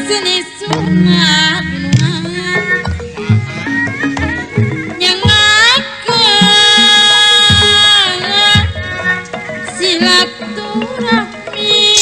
seni sunat nyangakeun silaturahmi.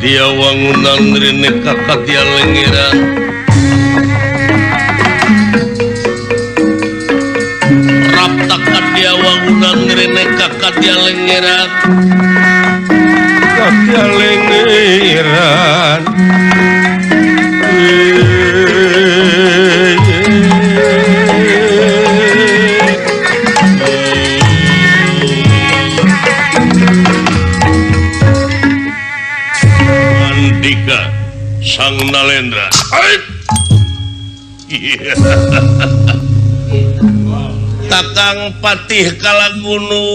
Dia wangunan rene kakak dia lengeran raptakat dia wangunan rene kakak dia lengeran kakak lengeran. Sang Nalendra. Kakang Patih Kalagunu.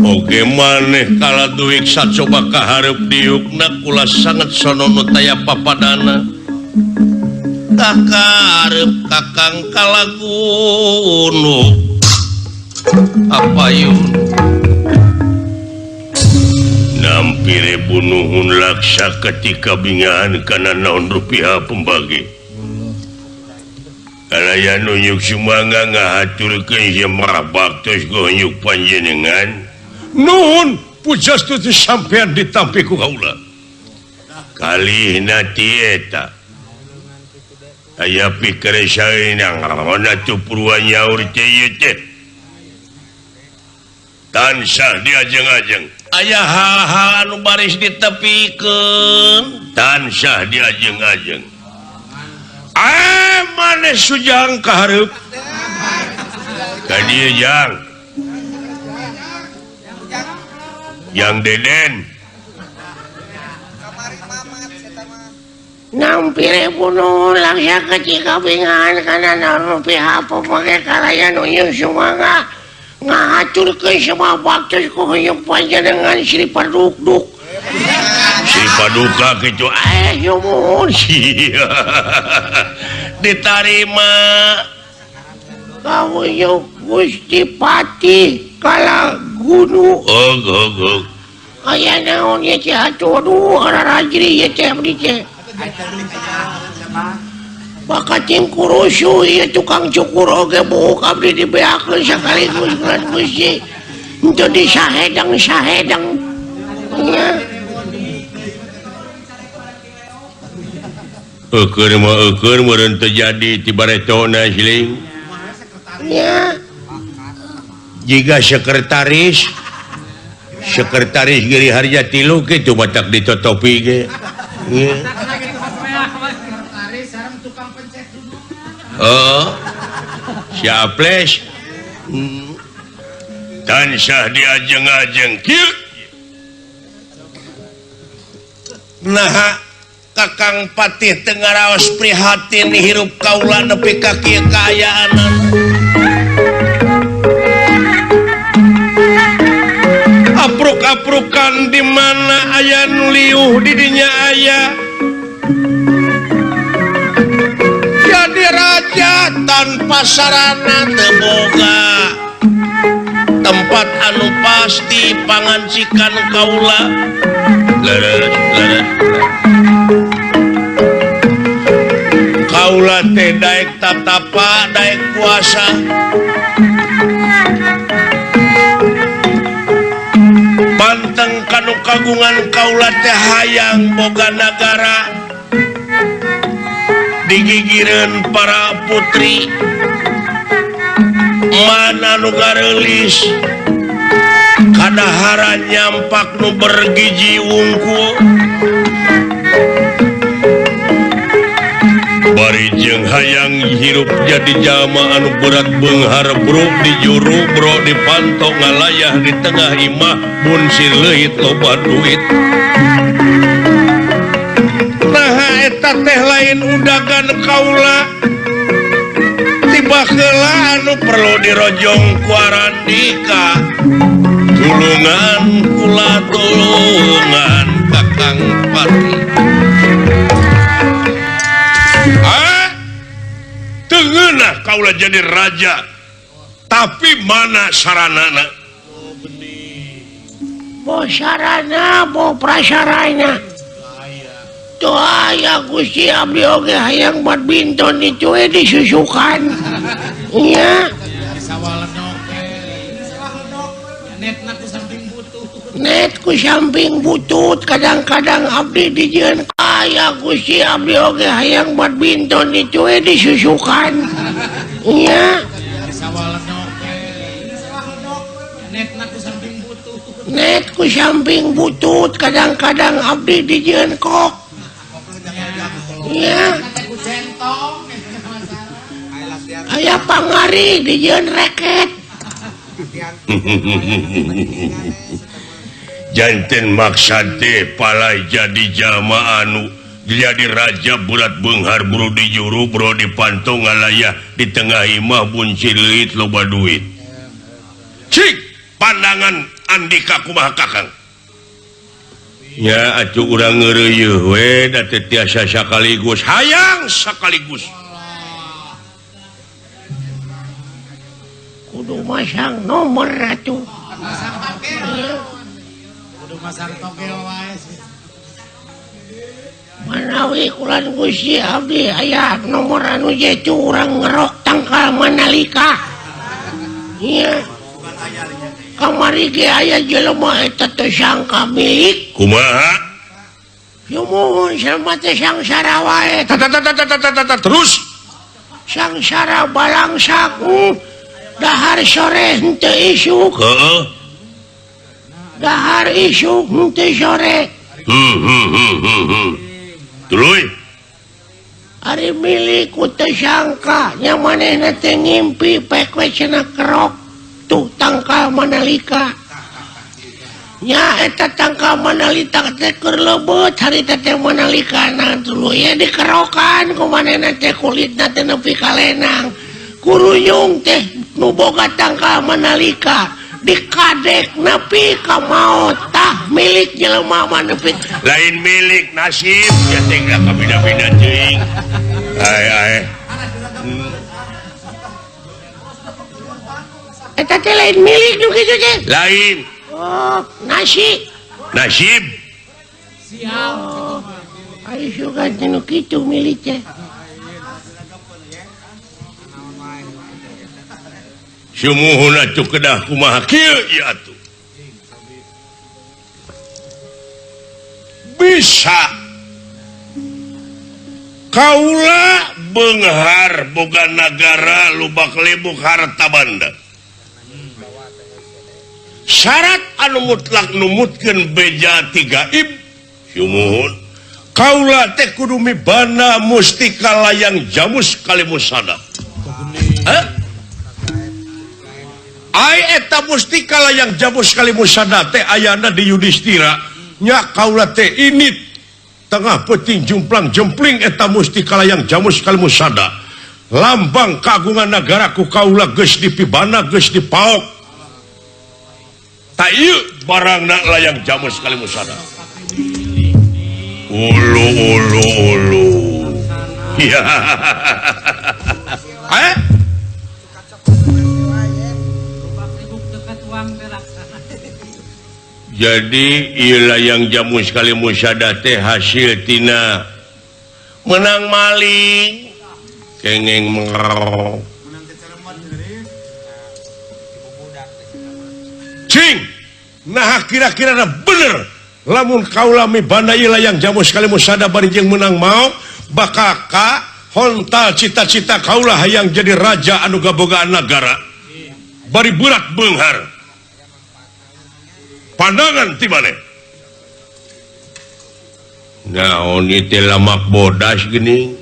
Oge maneh kala duwik sacoba kahareup diukna kula sanget sonono taya papadana. Kakareup Kakang Kalagunu. Apayun? Nampire bunuhun laksa ketika bingahan kana naon rupiah pembagi. Kalaya nunjuk sumangga ngahaturkeun ieu marah baktos gonyuk panjenengan. Nuhun pujastuti sampean ditampi ku kaula. Kalihna ti eta aya pikir saeunang ngaona tuh purwa nyaur teh ieu teh tansah diajeng-ajeng aya hal-hal anu baris ditepikeun tansah diajeng-ajeng ah maneh sujang ka hareup ka dieu jang jang Deden nampire bunuh langsa kecil kabingan karena naon pihak pemakai kalayan unyu sumangga ngahaturkeun semua waktu ku hoyong panjenengan Sri Padukduk Sri Paduka kitu nyumun ditarima kawunyuk Gusti Patih kala gunu og og og aya naon ye teh atuh aduh rarajri ye teh abdi teh bakating kurusu ieu tukang cukur oge buuk abdi dibeakeun sakaligus kulan Gusti henteu disahedang-sahedang nya eukeun mah eukeun meureun teu jadi ti baretona siling nya jiga sekretaris sekretaris Giri Harja tilu kitu batak ditotopi ge nya. Oh, siaples tansah diajeng-ajeng kieu nah Kakang Patih teu ngaraos prihatin hirup kaula nepi ka kieu kaayaanana apruk-aprukan di mana aya nu liuh di dinya aya jadi raja tanpa sarana teu boga tempat anu pasti pangancikan kaula leres leres kaula teh daek tatapa daek puasa panteng kanu kagungan kaula teh hayang boga nagara digigireun para putri mana nu gareulis kadaharan nyampak nu bergiji wungkul bari jeung hayang hirup jadi jalma anu berat beunghar bro di juru bro dipanto ngalayah di tengah imah bunsir leuit loba duit nah eta teh lain undagan kaula tiba heula anu perlu dirojong ku Arandika tulungan kula tulungan Kakang Patih ah teu ngeunah kaula jadi raja tapi mana saranana bo sarana bo prasarana tuh aya Gusti abdi oge hayang badminton itu we disusukan nya net ku samping butut kadang-kadang abdi dijieun aya Gusti abdi oge hayang badminton itu we disusukan nya net ku samping butut kadang-kadang abdi dijieun kok ya aya pangari dijieun reket janten maksad teh palai jadi jalma anu jadi raja berat beunghar bro di juru bro dipanto ngalayah di tengah imah buncir leuit loba duit cik pandangan Andika kumaha Kakang ya atuh urang ngeureuyeuh we da teu tiasa sakaligus hayang sakaligus kudu masang nomor atuh kudu masang togel wae manawi kulan Gusti abdi aya nomor anu jetu urang ngerok tangkal manalika ieu kamari ge aya jelema eta teu sangka milik kumaha Yumuhun jelema teh sangsara wae. Terus sangsara balangsak. Dahar sore henteu isuk. Heeh. Dahar isuk henteu sore. Tuluy. Ari milik ku teu sangka nya manehna teh ngimpi pek we cenah kerok tuh tangkal manalika. Nya eta tangkal manalika teh keur leubeut harita teh manalikana tuluy dikerokan ku manehna teh kulitna teh nepi ka lenang. Kurunyung teh nu boga tangkal manalika dikadek nepi ka maot tah milik jelema mah nepi lain milik nasib ya teh kabida-bida teuing. Ai ai. Eta teh lain milik nu kitu teh. Lain. Oh, nasib. Nasib. Siap. Oh, ai sugan nu kitu milik teh. Sumuhun atuh kedah kumaha kieu ieu atuh. Bisa kaula beunghar boga nagara lubak libuk harta banda. Syarat anu mutlak numutkeun beja tiga ib sumuhun kaula teh kudu mibana mustika layang jamus kalimusada. Hah? Ai eta mustika layang jamus kalimusada teh ayana di Yudhistira nya kaula teh ini tengah peuting jumplang jempling eta mustika layang jamus kalimusada lambang kagungan nagara ku kaula geus dipibana geus dipaok ta ieu barangna layang jamus kalimusada. Ulu ulu ulu. Ya. Eh? Jadi ieu layang jamus kalimusada teh hasil tina menang maling kengeng mengerok. Cing, nah kira-kira bener lamun kaula mibana ieu layang jamus kalimusada bari jeung menang maok bakal ka hontal cita-cita kaula hayang jadi raja anu gabogaan nagara bari berat beunghar. Pandangan ti maneh. Naon ieu teh lamak bodas geuning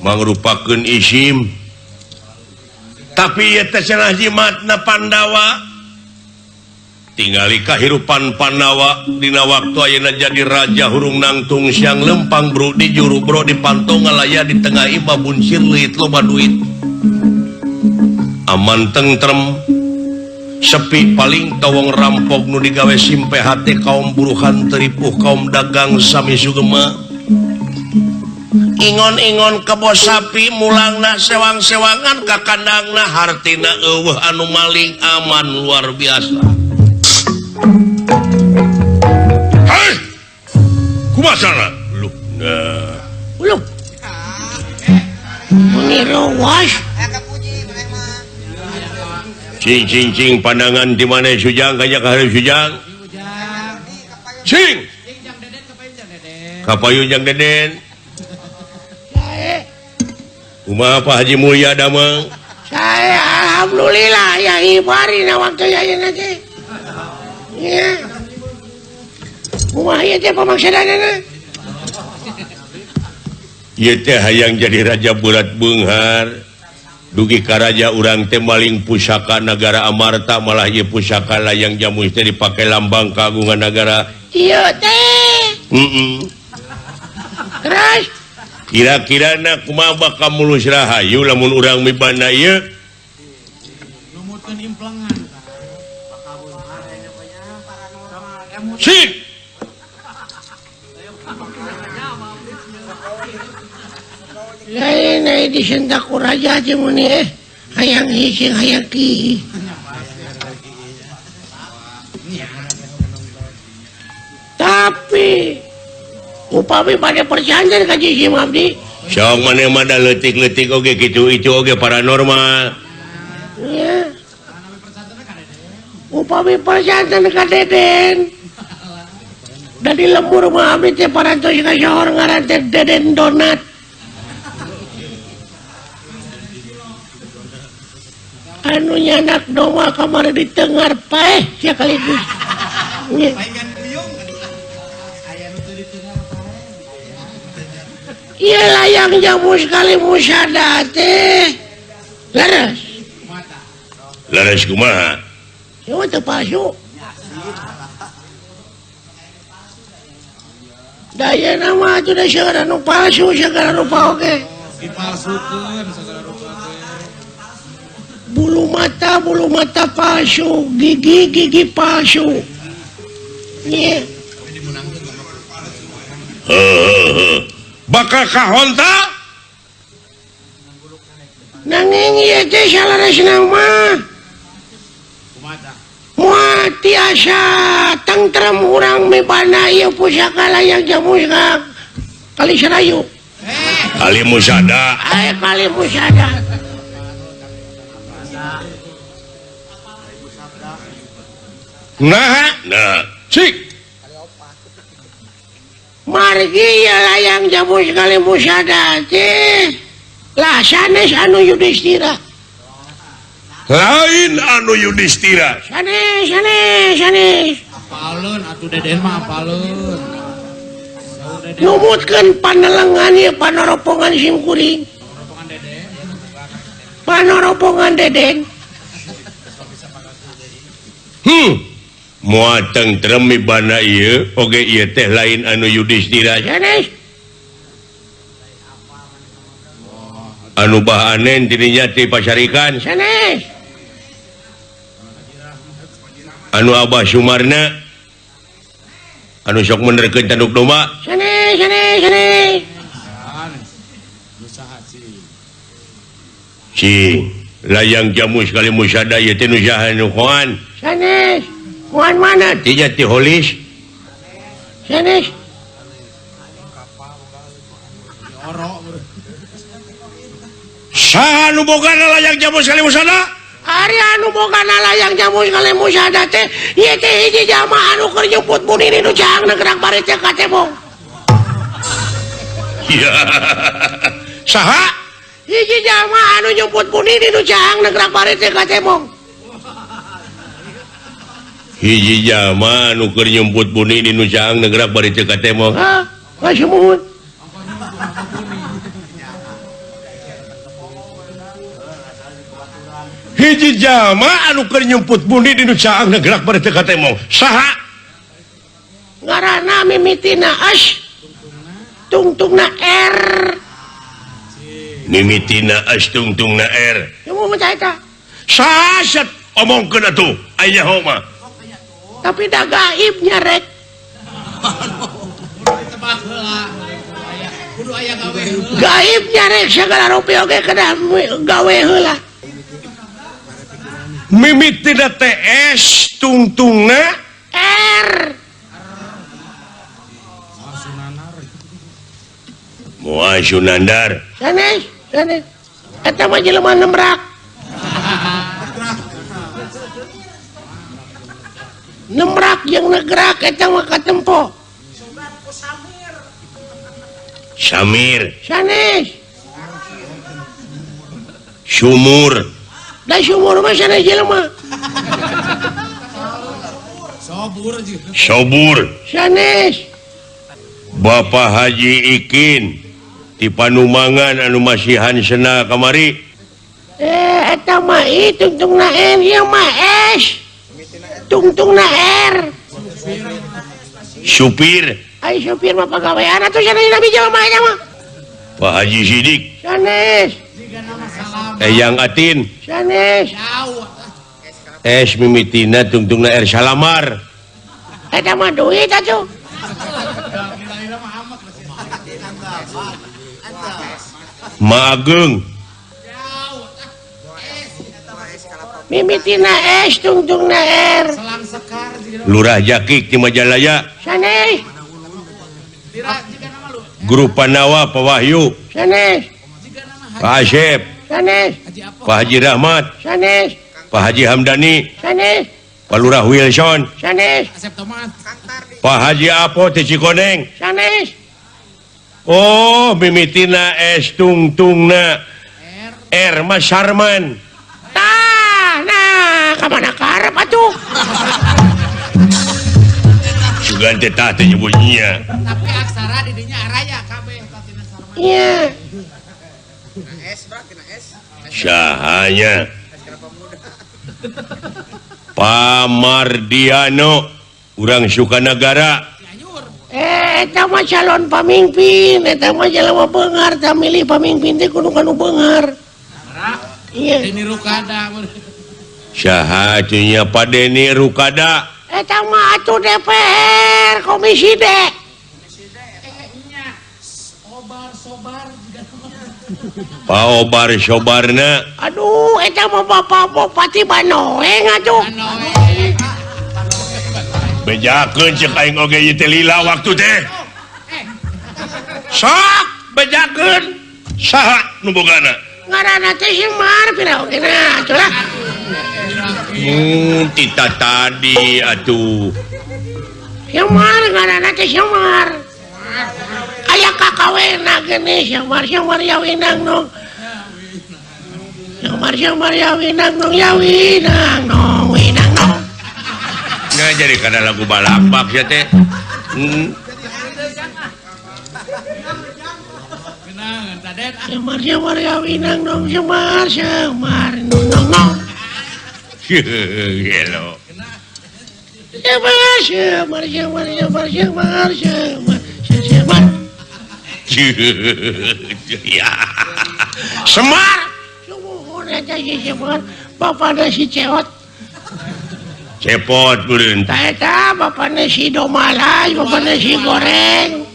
mangrupakeun isim. Tapi ieu teh cenah jimatna Pandawa. Tingali kahirupan Pandawa dina waktu ayeuna jadi raja hurung nangtung siang lempang bro di juru bro di pantong ngalaya di tengah imah buncir leuit loba duit. Aman tentrem. Sepi paling tawong rampok nu digawe simpe hate kaum buruhan teripuh kaum dagang sami sugema. Ingon-ingon kebo sapi mulangna sewang-sewangan ka kandangna hartina eueuh anu maling aman luar biasa. Hei! Kumaha cara? Luh, nah. Luh. Muni rawas. Cing cing cing pandangan di mana Sujang kaya ka hareup Sujang. Cing. Kapayun jang Deden. Sae. Kumaha Pak Haji Mulya damang? Sae alhamdulillah ya ibari na waktu ayeuna teh. Ya. Kumaha ieu teh pamaksadanana? Ieu teh hayang jadi raja berat beunghar. Dugi ka raja urang teh maling pusaka nagara Amarta malah ieu pusaka layang jamus teh dipake lambang kagungan nagara. Ieu teh. Heeh. Terus kira-kirana kumaha bakal mulus rahayu lamun urang mibana ieu? Numutkeun implengan. Cik. Lain ai disentak ku raja teh mun hayang hising hayang ki. Tapi upami pada perjanjian ka Jim abdi. Sok maneh mah da leutik-leutik oge kitu itu oge paranormal. Ya. Upami perjanjian ka Deden. Da Dari lembur mah abdi teh parantos kasohor ngaran teh Deden Donat. Anu nyanak domba kamari ditengar paeh sakaligus. Ieu layang jamus kali musada teh. Leres. Leres kumaha? Ieu teu palsu. Daya nama atuh da sagala nu palsu sagala rupa oge. Dipalsukeun sagala rupa teh. Bulu mata palsu, gigi palsu. Nya. Heuh. Bakal kahonta? Nanging ieu teh salaresna mah. Moal tiasa tentrem urang mibana ieu pusaka layang jamus ka Kali Serayu. Kali Musada. Ay, Kali Musada. Nah, nah, cik. Margi ieu layang jamus Kali Musada teh lah sanes anu Yudhistira. Lain anu Yudhistira. Sanes, sanes, sanes. Apaleun atuh Deden mah apaleun. Numutkeun panelengan ieu panoropongan sim kuring. Panoropongan Deden. Moal tentrem mibana ieu oge ieu teh lain anu Yudhistira. Sanes. Anu bahanen dirinya ti pasarikan. Sanes. Anu Abah Sumarna anu sok menerkeun tanduk domba. Sanes, sanes, sanes. Cing, layang jamus kali musada ieu teh nu saha nu koan? Sanes. Koan mana? Tinya ti Holis. Sanes. Saha nu bogana layang jamus kali musada? Ari anu bogana layang jamus kali musada teh ieu teh hiji jalma anu keur nyumput bunini nu caang gerak bari teh ka tembong. Saha? Hiji jalma anu nyumput bunini nu caang gerak bari teh ka tembong. Hiji jalma anu keur nyumput bunini nu caang gerak bari teh ka tembong. Hah? Sumuhun. Hiji jalma anu keur nyumput bundi di nu caang gerak bari teu ka tembong. Saha? Ngaranna mimitina as tungtungna R. Mimitina as tungtungna R. Mun eta. Saha set omongkeun atuh aya mah. Tapi da gaib nyarek. Gaib nyarek sagala rupi oge kedah gawe heula. Mimitina TS tungtungna R. Moal Sunandar. Sanes, sanes. Eta mah jelema nembrak. Nembrak jeung negerak eta mah katempo. Samir. Sanes. Sumur. Da sumur mah sanes jelema. Sobur. Sobur. Sanes. Bapak Haji Ikin di Panumangan anu masihan sena kamari. Eta mah I tungtungna N ieu mah S. Tungtungna R. Supir. Ai supir mah pagawean atuh sanes nabi jelema eta mah. Pak Haji Sidik. Sanes. Eyang Atin. Sanes. S mimitina tungtungna R Salamar. Eta mah duit atuh. Maageng. Mimitina S tungtungna R. Lurah Jakik di Majalaya. Sanes. Grup Panawa Pak Wahyu. Sanes. Pak Asep. Sanes. Pak Haji Rahmat. Sanes. Pak Haji Hamdani. Sanes. Pak Lurah Wilson. Sanes. Asep Tomat. Pak Haji Apo ti Cikoneng. Sanes. Oh, mimitina S tungtungna. R Mas Sarman. Tah, nah, ka mana karep atuh? Sugan teh tah teh nyebutnya. Tapi aksara di dinya araya kabeh tina Sarman. Iya. S berarti na S. Sahanya. Pak Mardiano urang Sukanagara. Eta mah calon pamimpin, eta mah jelema beunghar, tah milih pamimpin teh kudu kanu beunghar. Iya. Deni Rukada. Saha atuh Pak Deni Rukada? Eta mah atuh DPR Komisi D. Nya. Obar sobar juga. Pak Obar Sobarna. Aduh, eta mah Bapak Bupati Banoeng atuh. Bejakeun ceuk aing oge ieu teh lila waktu teh. Sok bejakeun saha nu bogana? Ngaranna teh Semar pira oge na atuh lah. Tita tadi atuh. Semar ngaranna teh Semar. Aya kakawena geuning Semar Semar ya winang nong. Semar Semar ya winang nong ya winang nong winang nong. Nah, jadi kada lagu balakbak ya teh. Semar Semar ya winang nong Semar Semar nong nong nong. Gelo. Semar Semar Semar Semar Semar Semar Semar. Ya. Semar. Sumuhun eta si Semar, bapana si Ceot. Cepot beureun. Tah eta bapana si Domala, bapana si Goreng.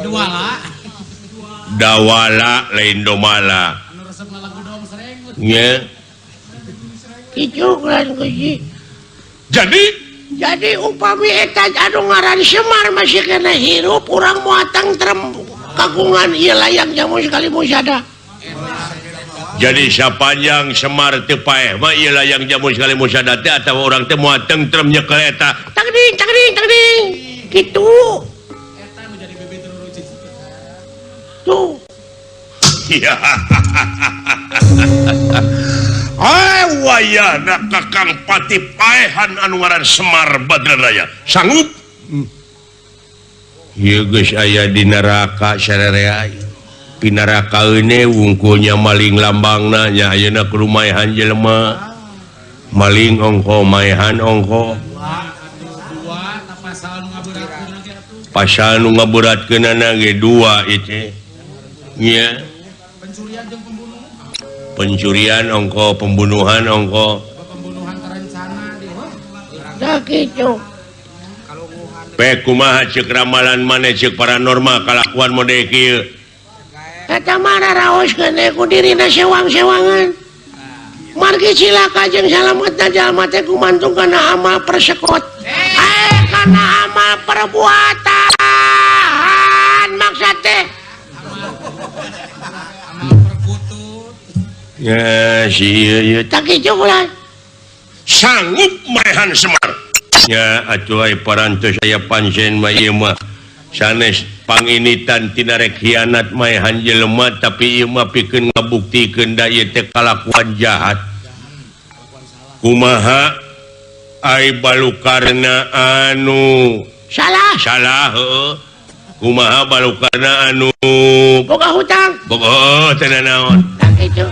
Dawala. Dawala lain Domala. Anu resep lagu dong sereng. Nya. Kitu lan Gusti. Jadi upami eta anu ngaran Semar masih kena hirup urang moal tentrem kagungan ieu layang jamu sekali musada. Jadi sapanjang Semar teu paeh mah ieu layang jamu sekali musada teh atawa urang teh moal tentrem nyekel eta. Tangding tangding tangding. Kitu. Eta nu jadi bibit rurucik. Tuh. Ya. Ai wayahna Kakang Pati paehan anu ngaran Semar Badranaya. Sanggup? Ieu geus aya di neraka sararea. Pinarakaeun wungkulnya maling lambangna nya ayeuna kudu maehan jelema. Maling ongko maehan ongko. Pasal nu ngaberatkeunana ge dua ieu teh. Nya. Pencurian ongko, pembunuhan ongko. Pembunuhan terencana di. Tah kitu. Pe kumaha ceuk ramalan maneh ceuk paranormal kalakuan mode kieu. Eta mah raraoskeun ku dirina sewang-sewangan. Margi cilaka jeung salametna jalma teh gumantung kana amal persekot. Kana amal perbuatan maksud teh. Amal perkutut. Ya si ieu tah kitu ulah. Sanggup maehan Semar. Ya atuh ai parantos aya pancen mah ieu mah sanes panginitan tina rek hianat maehan jelema tapi ieu mah pikeun ngabuktikeun da ieu teh kalakuan jahat. Kumaha ai balukarna anu salah salah heueuh. Kumaha balukarna anu boga hutang boga teh naon tah kitu.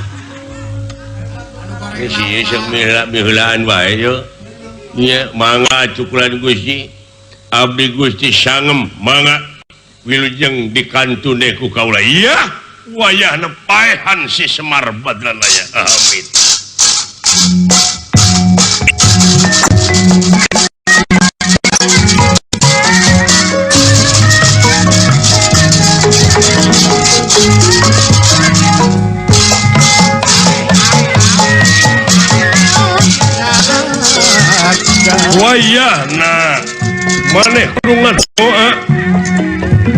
Si ieu sok miheulaan wae yeuh. Nya mangga cukulan Gusti. Abdi Gusti sangem mangga wilujeng dikantune ku kaula. Iya, wayahna paehan si Semar Badranaya. Amin. Wayahna maneh kurungan doa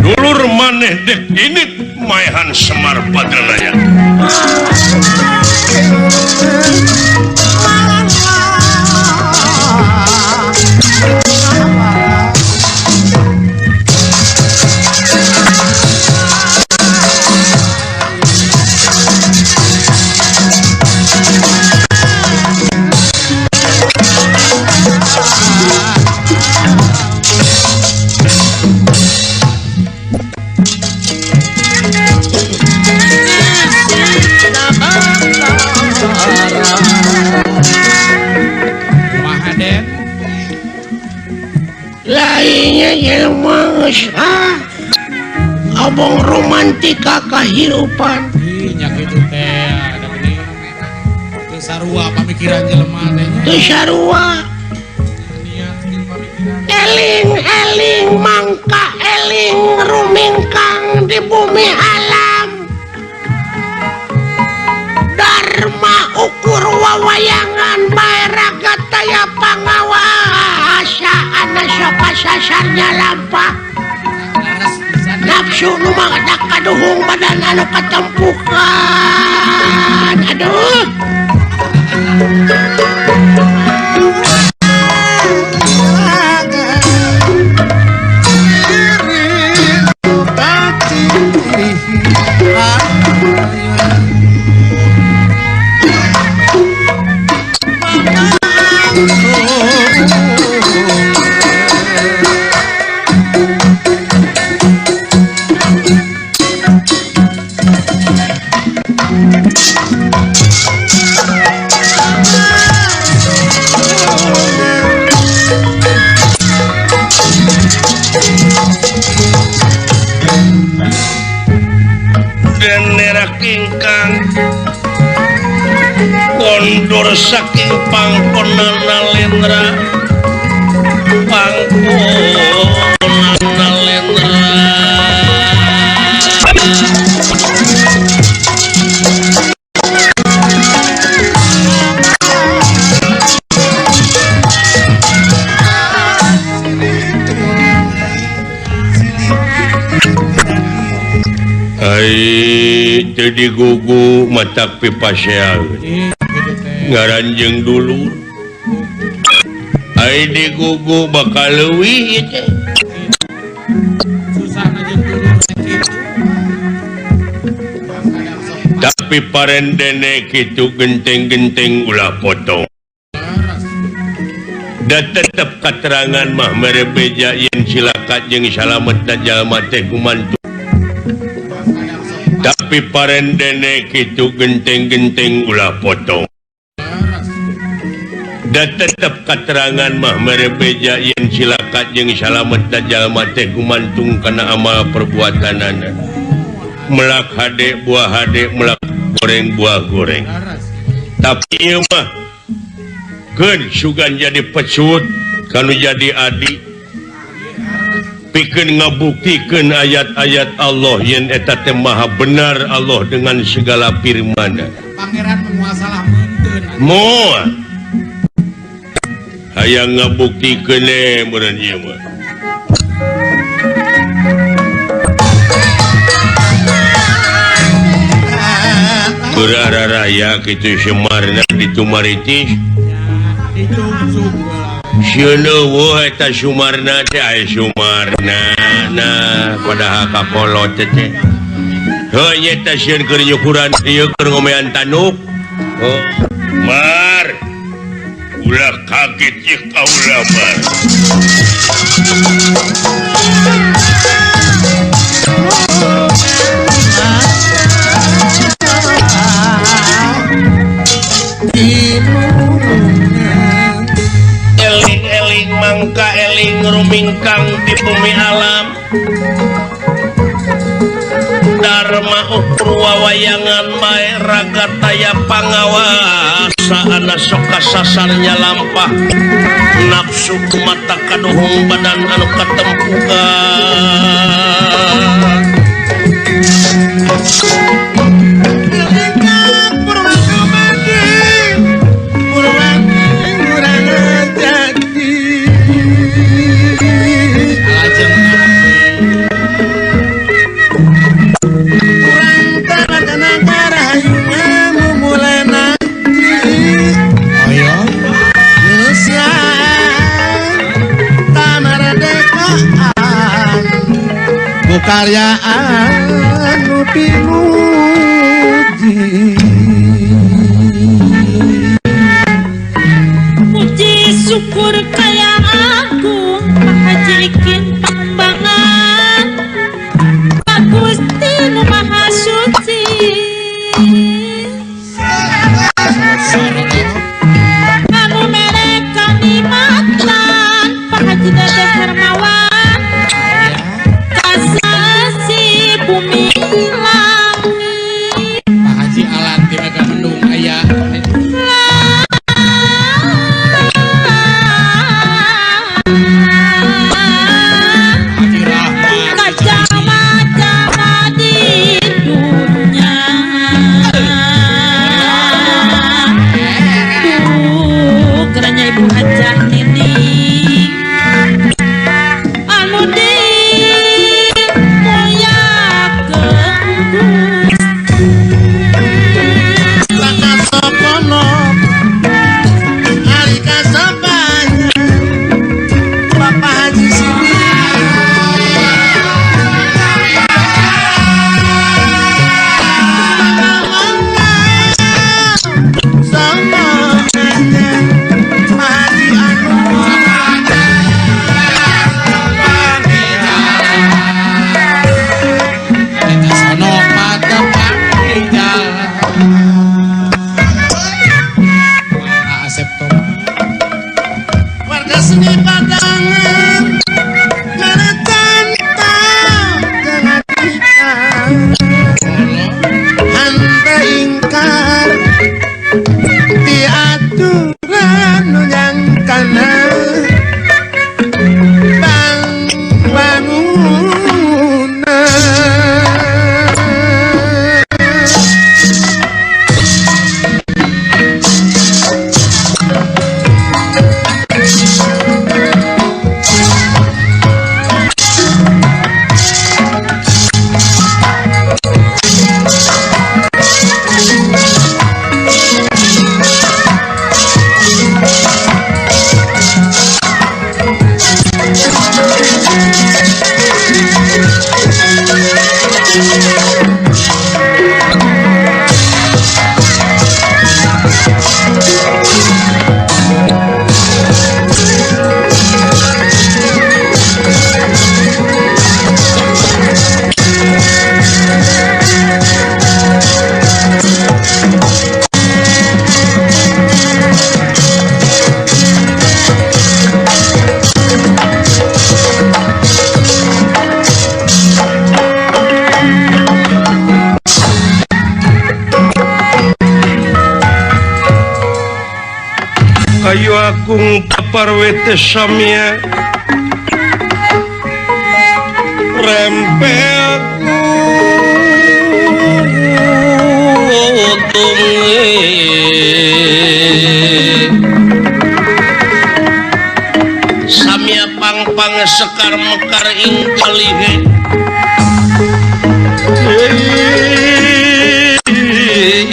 dulur maneh dek init maehan Semar Badranaya. jelema geus ah abong romantika kahirupan. Ih nya kitu teh ada geuning. Teu sarua pamikiran jelema teh nya. Teu sarua. Niat jeung pamikiran. Eling-eling mangka eling rumingkang di bumi alam. Dharma ukur wawayangan bae raga taya pangawasa ana sok sasarnya lampah. Nafsu nu mangga kaduhung badan anu katempukan. Aduh. Kondor saking pangkonan nalendra pangkonan nalendra ai teu digugu matak pipasean ngaranjeng dulu ai digugu bakal leuwih ieu teh susah jeung dulur kitu. Tapi parendene kitu genteng-genteng ulah potong. Da tetep katerangan mah mere beja yen cilaka jeung salametna jalma teh kumantu. Tapi parendene kitu genteng-genteng ulah potong. Da tetep katerangan mah mere beja yen cilaka jeung salametna jalma teh gumantung kana amal perbuatanana. Melak hade buah hade, melak goreng buah goreng. Tapi ieu mah keun sugan jadi pecut kanu jadi adi pikeun ngabuktikeun ayat-ayat Allah yen eta teh maha benar Allah dengan segala firman. Pangeran menguasalah meunteun. Moal hayang ngabuktikeun meureun ieu mah. Keur araraya kitu Semarna ditumaritis. Sieun eueuh eta Sumarna teh aya Sumarna nah padahal kakolot teh. Heuh nya eta sieun keur nyukuran ieu keur ngomean tanuk. Oh, Mar. Ulah kaget ye kaula Mar. Eling-eling mangka eling rumingkang di bumi alam. Dharma ukur wawayangan bae raga taya pangawasa ana sok kasasarnya lampah. Nafsu mata kaduhung badan anu katempukan. Karyaan nu pimuji. Puji syukur kaya aku Mahajikin pambangan Gusti nu Maha Suci. Anu mere kanikmatan Pak Haji Dede Hermawan. bumi langit. Pak Haji Alan di Megamendung aya. Haji Rahmat Kacamata di dunia. Duh, keranya Ibu Hajah Nining anu dimuliakeun Gusti. Lakasopono ari kasopan Bapak Haji Siti. Sama Haji Anu Eta sono patepang di jalan. Wah, Asep Toma. Warga seni Padangan mana tanta jangan kita hante ingkar di aturan nu nyangkana bang bangunan. Kayu agung paparwete samya rempel kutunge samya pangpang sekar mekar ing kalihe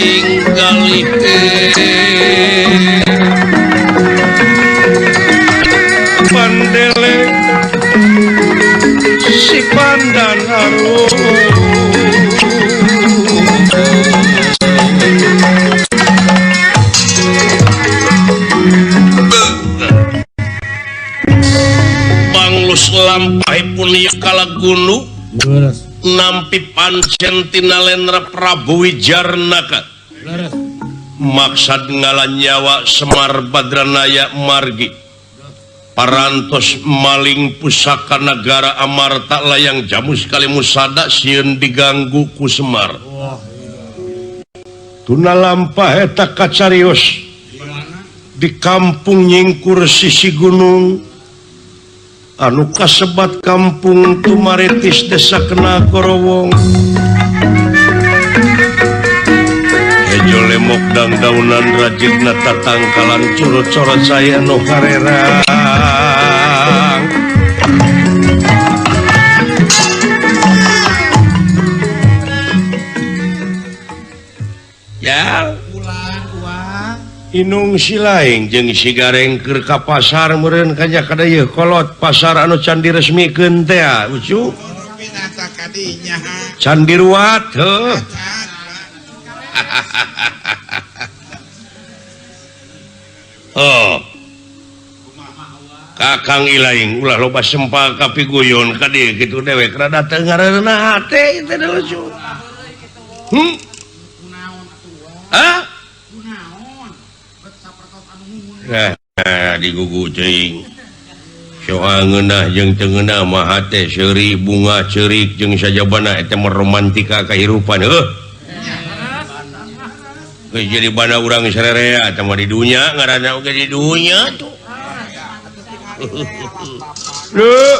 ing kalihe pandele si pandan harum banglus lampahipun ieu kalagunu Leres. nampi pancen tina Lendra Prabu Wijarnaka Leres. maksad ngala nyawa Semar Badranaya margi parantos maling pusaka negara Amarta layang jamus kali musada sieun diganggu ku Semar. Tuna lampah eta kacarios di kampung nyingkur sisi gunung anu kasebat kampung Tumaritis desa Kena Korowong. Hejo lemok dangdaunan rajidna tatangkalan curut-corot saya nu karerang. Ya, inung si laing jeung si Gareng keur ka pasar meureun kanya kada yeuh kolot pasar anu can diresmikeun teh ucu. Candi Ruat heuh. Oh. Kakang Ilaing ulah loba sempal kapiguyon ka dieu kitu dewek rada teu ngareunah hate teh lucu. Hah? Nah, digugu teuing. Soal ngeunah jeung teu ngeunah mah hate seuri bunga ceurik jeung sajabana eta mah romantika kahirupan heuh. Geus jadi bana urang sarerea eta mah di dunya ngaranna oge di dunya tuh. Leuh.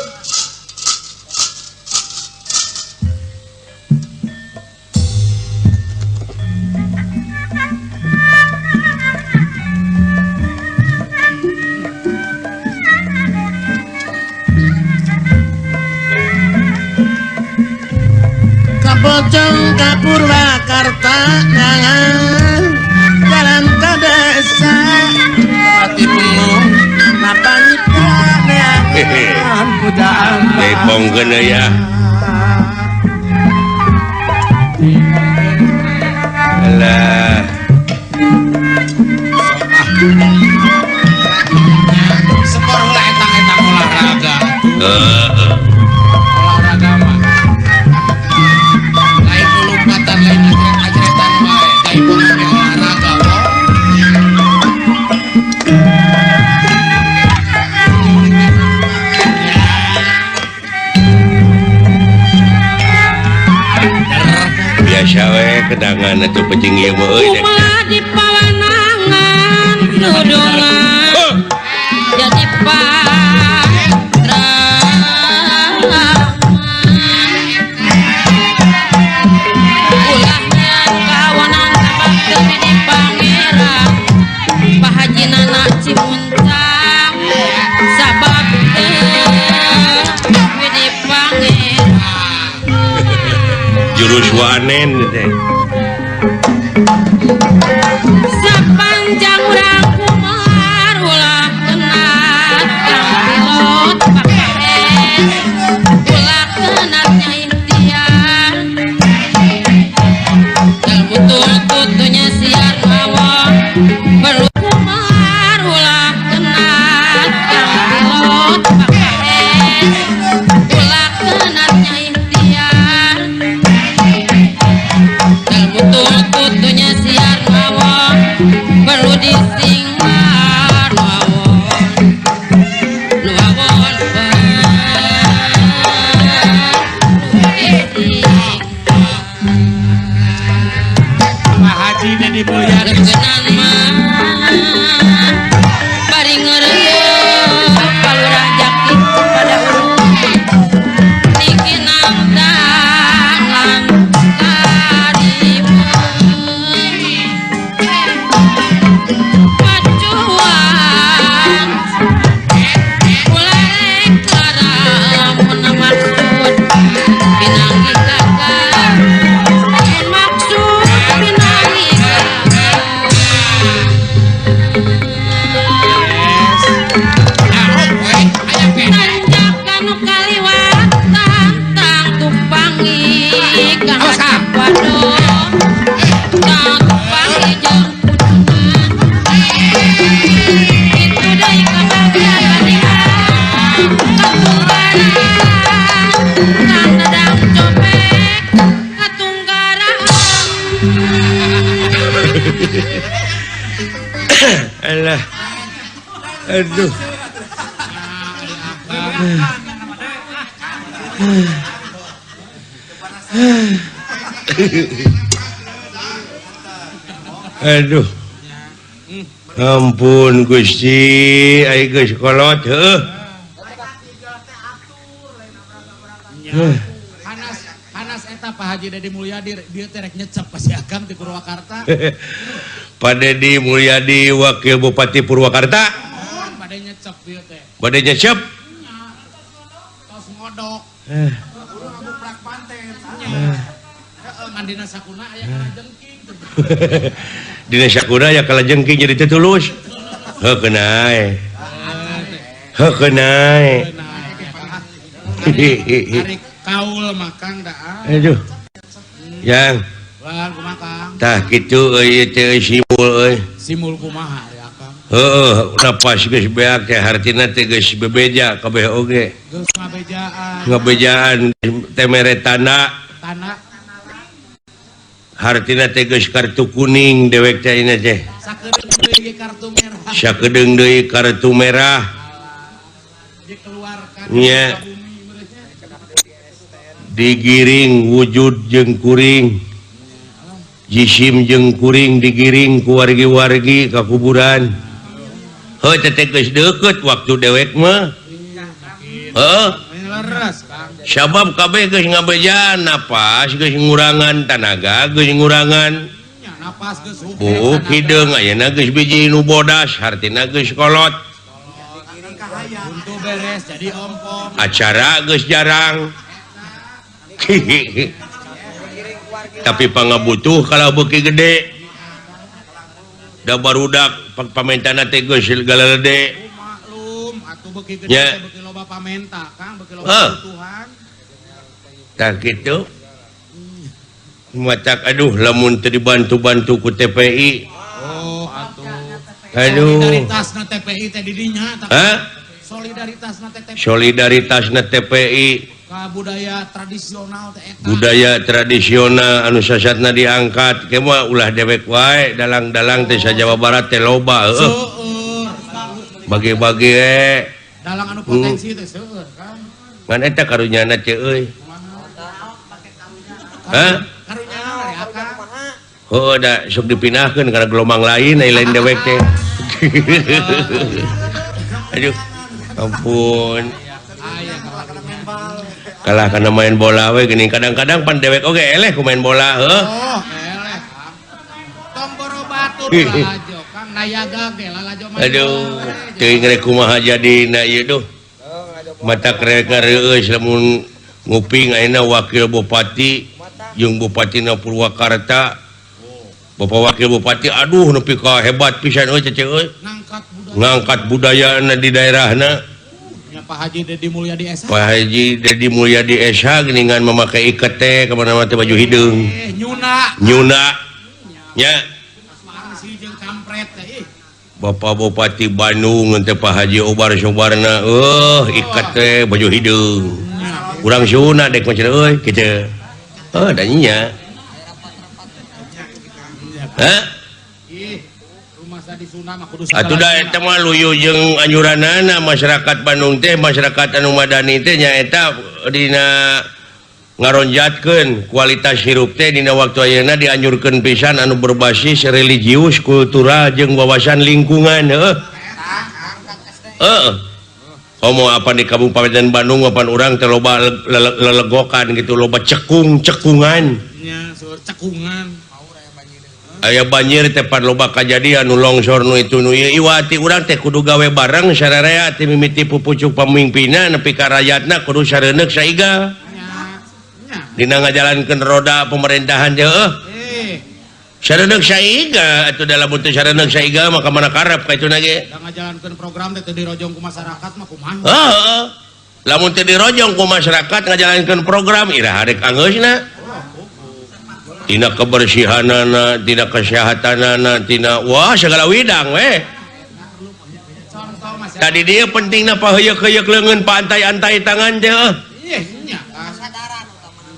Pocong ka Purwakarta nangan jalan ka desa pati bingung napa nyipta pujaan dipongkeun ya. Alah sepor heula etang-etang olahraga. Heeh. Olahraga mah lain lompatan lain ajret-ajretan wae jaipong oge olahraga wo. Biasa we kedangan atuh peuting ieu mah euy. Kumaha di pawenangan nudungan jadi jurus wanen teh. Sepanjang urang kumar ulah kena kang pilot pakai ulah kena ikhtiar betul tutunya siar mawon perlu kumar ulah kena kang pilot pakai ulah kena ikhtiar betul tutunya siar mawon perlu disinggar mawon mawon perlu disinggar. Pak Haji Dedi Mulyadi Lekenan mah bari ngeureuh palurah jaki pada urung niki nangtang lan pacuan ulah karamun maksud pinanggi kakak maksud pinanggi kakak. Tanjakan kaliwatan tang tumpangi kang acap wado tang tumpangi jeung kudungan kitu deui kabagian katunggaran kang dadang copek katunggaran. Alah. Aduh. Aduh. Ampun Gusti, ai geus kolot heuh. Hanas hanas eta Pak Haji Dedi Mulyadi dia teh rek nyecep ka si Akang di Purwakarta. Pak Dedi Mulyadi Wakil Bupati Purwakarta. Bade nyecep dia teh. Bade nyecep? Tos ngodok. Urang panten. Heeh, ngan dina sakuna aya kalajengking. Dina sakuna aya kalajengking jadi teu tulus. Heuh keuna e. Heuh keuna e. Tarik kaul makang daa. Aduh. Yang Lan kumaha Kang? Tah kitu euy teh simul euy. Simul kumaha ya Kang? Heeh, napas geus beak teh hartina teh geus bebeja kabeh oge. Geus ngabejaan. Ngabejaan teh mere tanda. Tanda. Hartina teh geus kartu kuning dewek teh ayeuna teh. Sakedeung deui kartu merah. Sakedeung deui kartu merah. Di keluar Nya digiring wujud jeung kuring jisim jeung kuring digiring ku wargi-wargi ka kuburan. Heuh teh geus deukeut waktu dewek mah. Heuh. Sabab kabeh geus ngabejaan napas geus ngurangan tanaga geus ngurangan. Buuk hideung ayeuna geus biji nu bodas hartina geus kolot. Acara geus jarang. Tapi pangabutuh kalau beuki gede da barudak pamentana teh geus galalede. Maklum atuh beuki gede beuki loba pamenta Kang, beuki loba kebutuhan. Tah kitu. Matak aduh lamun teu dibantu-bantu ku TPI. Oh atuh. Aduh. Solidaritasna TPI teh di dinya tah. Hah? Solidaritasna TPI. Solidaritasna TPI. Ka budaya tradisional teh eta. Budaya tradisional anu sasatna diangkat ke mah ulah dewek wae dalang-dalang teh sa Jawa Barat teh loba heueuh. Seueur. Bagi-bagi dalang anu potensi teh seueur Kang. Ngan eta karunyana teh euy. Hah? Karunyana ya Kang. Heueuh da sok dipindahkeun kana gelombang lain ai lain dewek teh. Aduh, ampun. Kalah karena main bola we gini kadang-kadang pan dewek oge eleh ku main bola heuh. Oh, eleh Kang. Tong boro batur lalajo Kang nayaga ge lalajo main. Aduh, teuing rek kumaha jadina ieu duh. Mata rek reueus lamun nguping ayeuna wakil bupati jeung bupatina Purwakarta. Bapak wakil bupati aduh nepi ka hebat pisan euy cece euy. Ngangkat budayana di daerahna. Pak Haji Dedi Mulyadi SH. Pak Haji Dedi Mulyadi SH geuningan memakai iket teh kemana-mana teh baju hideung. Nyuna. Nyuna. Nya. Jeung kampret teh ih. Bapak Bupati Bandung teh Pak Haji Obar Sobarna iket teh baju hideung. Urang Sunda dek mah cenah euy kitu. Heuh da nya. Hah? Atuh da eta mah luyu jeung anjuranana masyarakat Bandung teh masyarakat anu madani teh nyaeta dina ngaronjatkeun kualitas hirup teh dina waktu ayeuna dianjurkeun pisan anu berbasis religius, kultural jeung wawasan lingkungan heuh. Heeh. Komo apa di Kabupaten Bandung apan urang teh loba lelegokan gitu loba cekung-cekungan. Nya, seueur cekungan. Aya banjir teh pan loba kajadian nu longsor nu itu nu ieu iwati urang teh kudu gawe bareng sararea teh mimiti pupucuk pamimpinna nepi ka rakyatna kudu sareuneuk saiga. Dina ngajalankeun roda pemerintahan teh heuh. Sareuneuk saiga atuh dalam teu sareuneuk saiga mah ka mana karep ka ituna ge. Da ngajalankeun program teh teu dirojong ku masyarakat mah kumaha. Heeh. Lamun teu dirojong ku masyarakat ngajalankeun program iraha rek angeusna. Tina kebersihanana, tina kesehatanana, tina wah segala widang we. Tadi dia pentingna paheuyeuk-heuyeuk leungeun pantai-antai tangan teh heuh.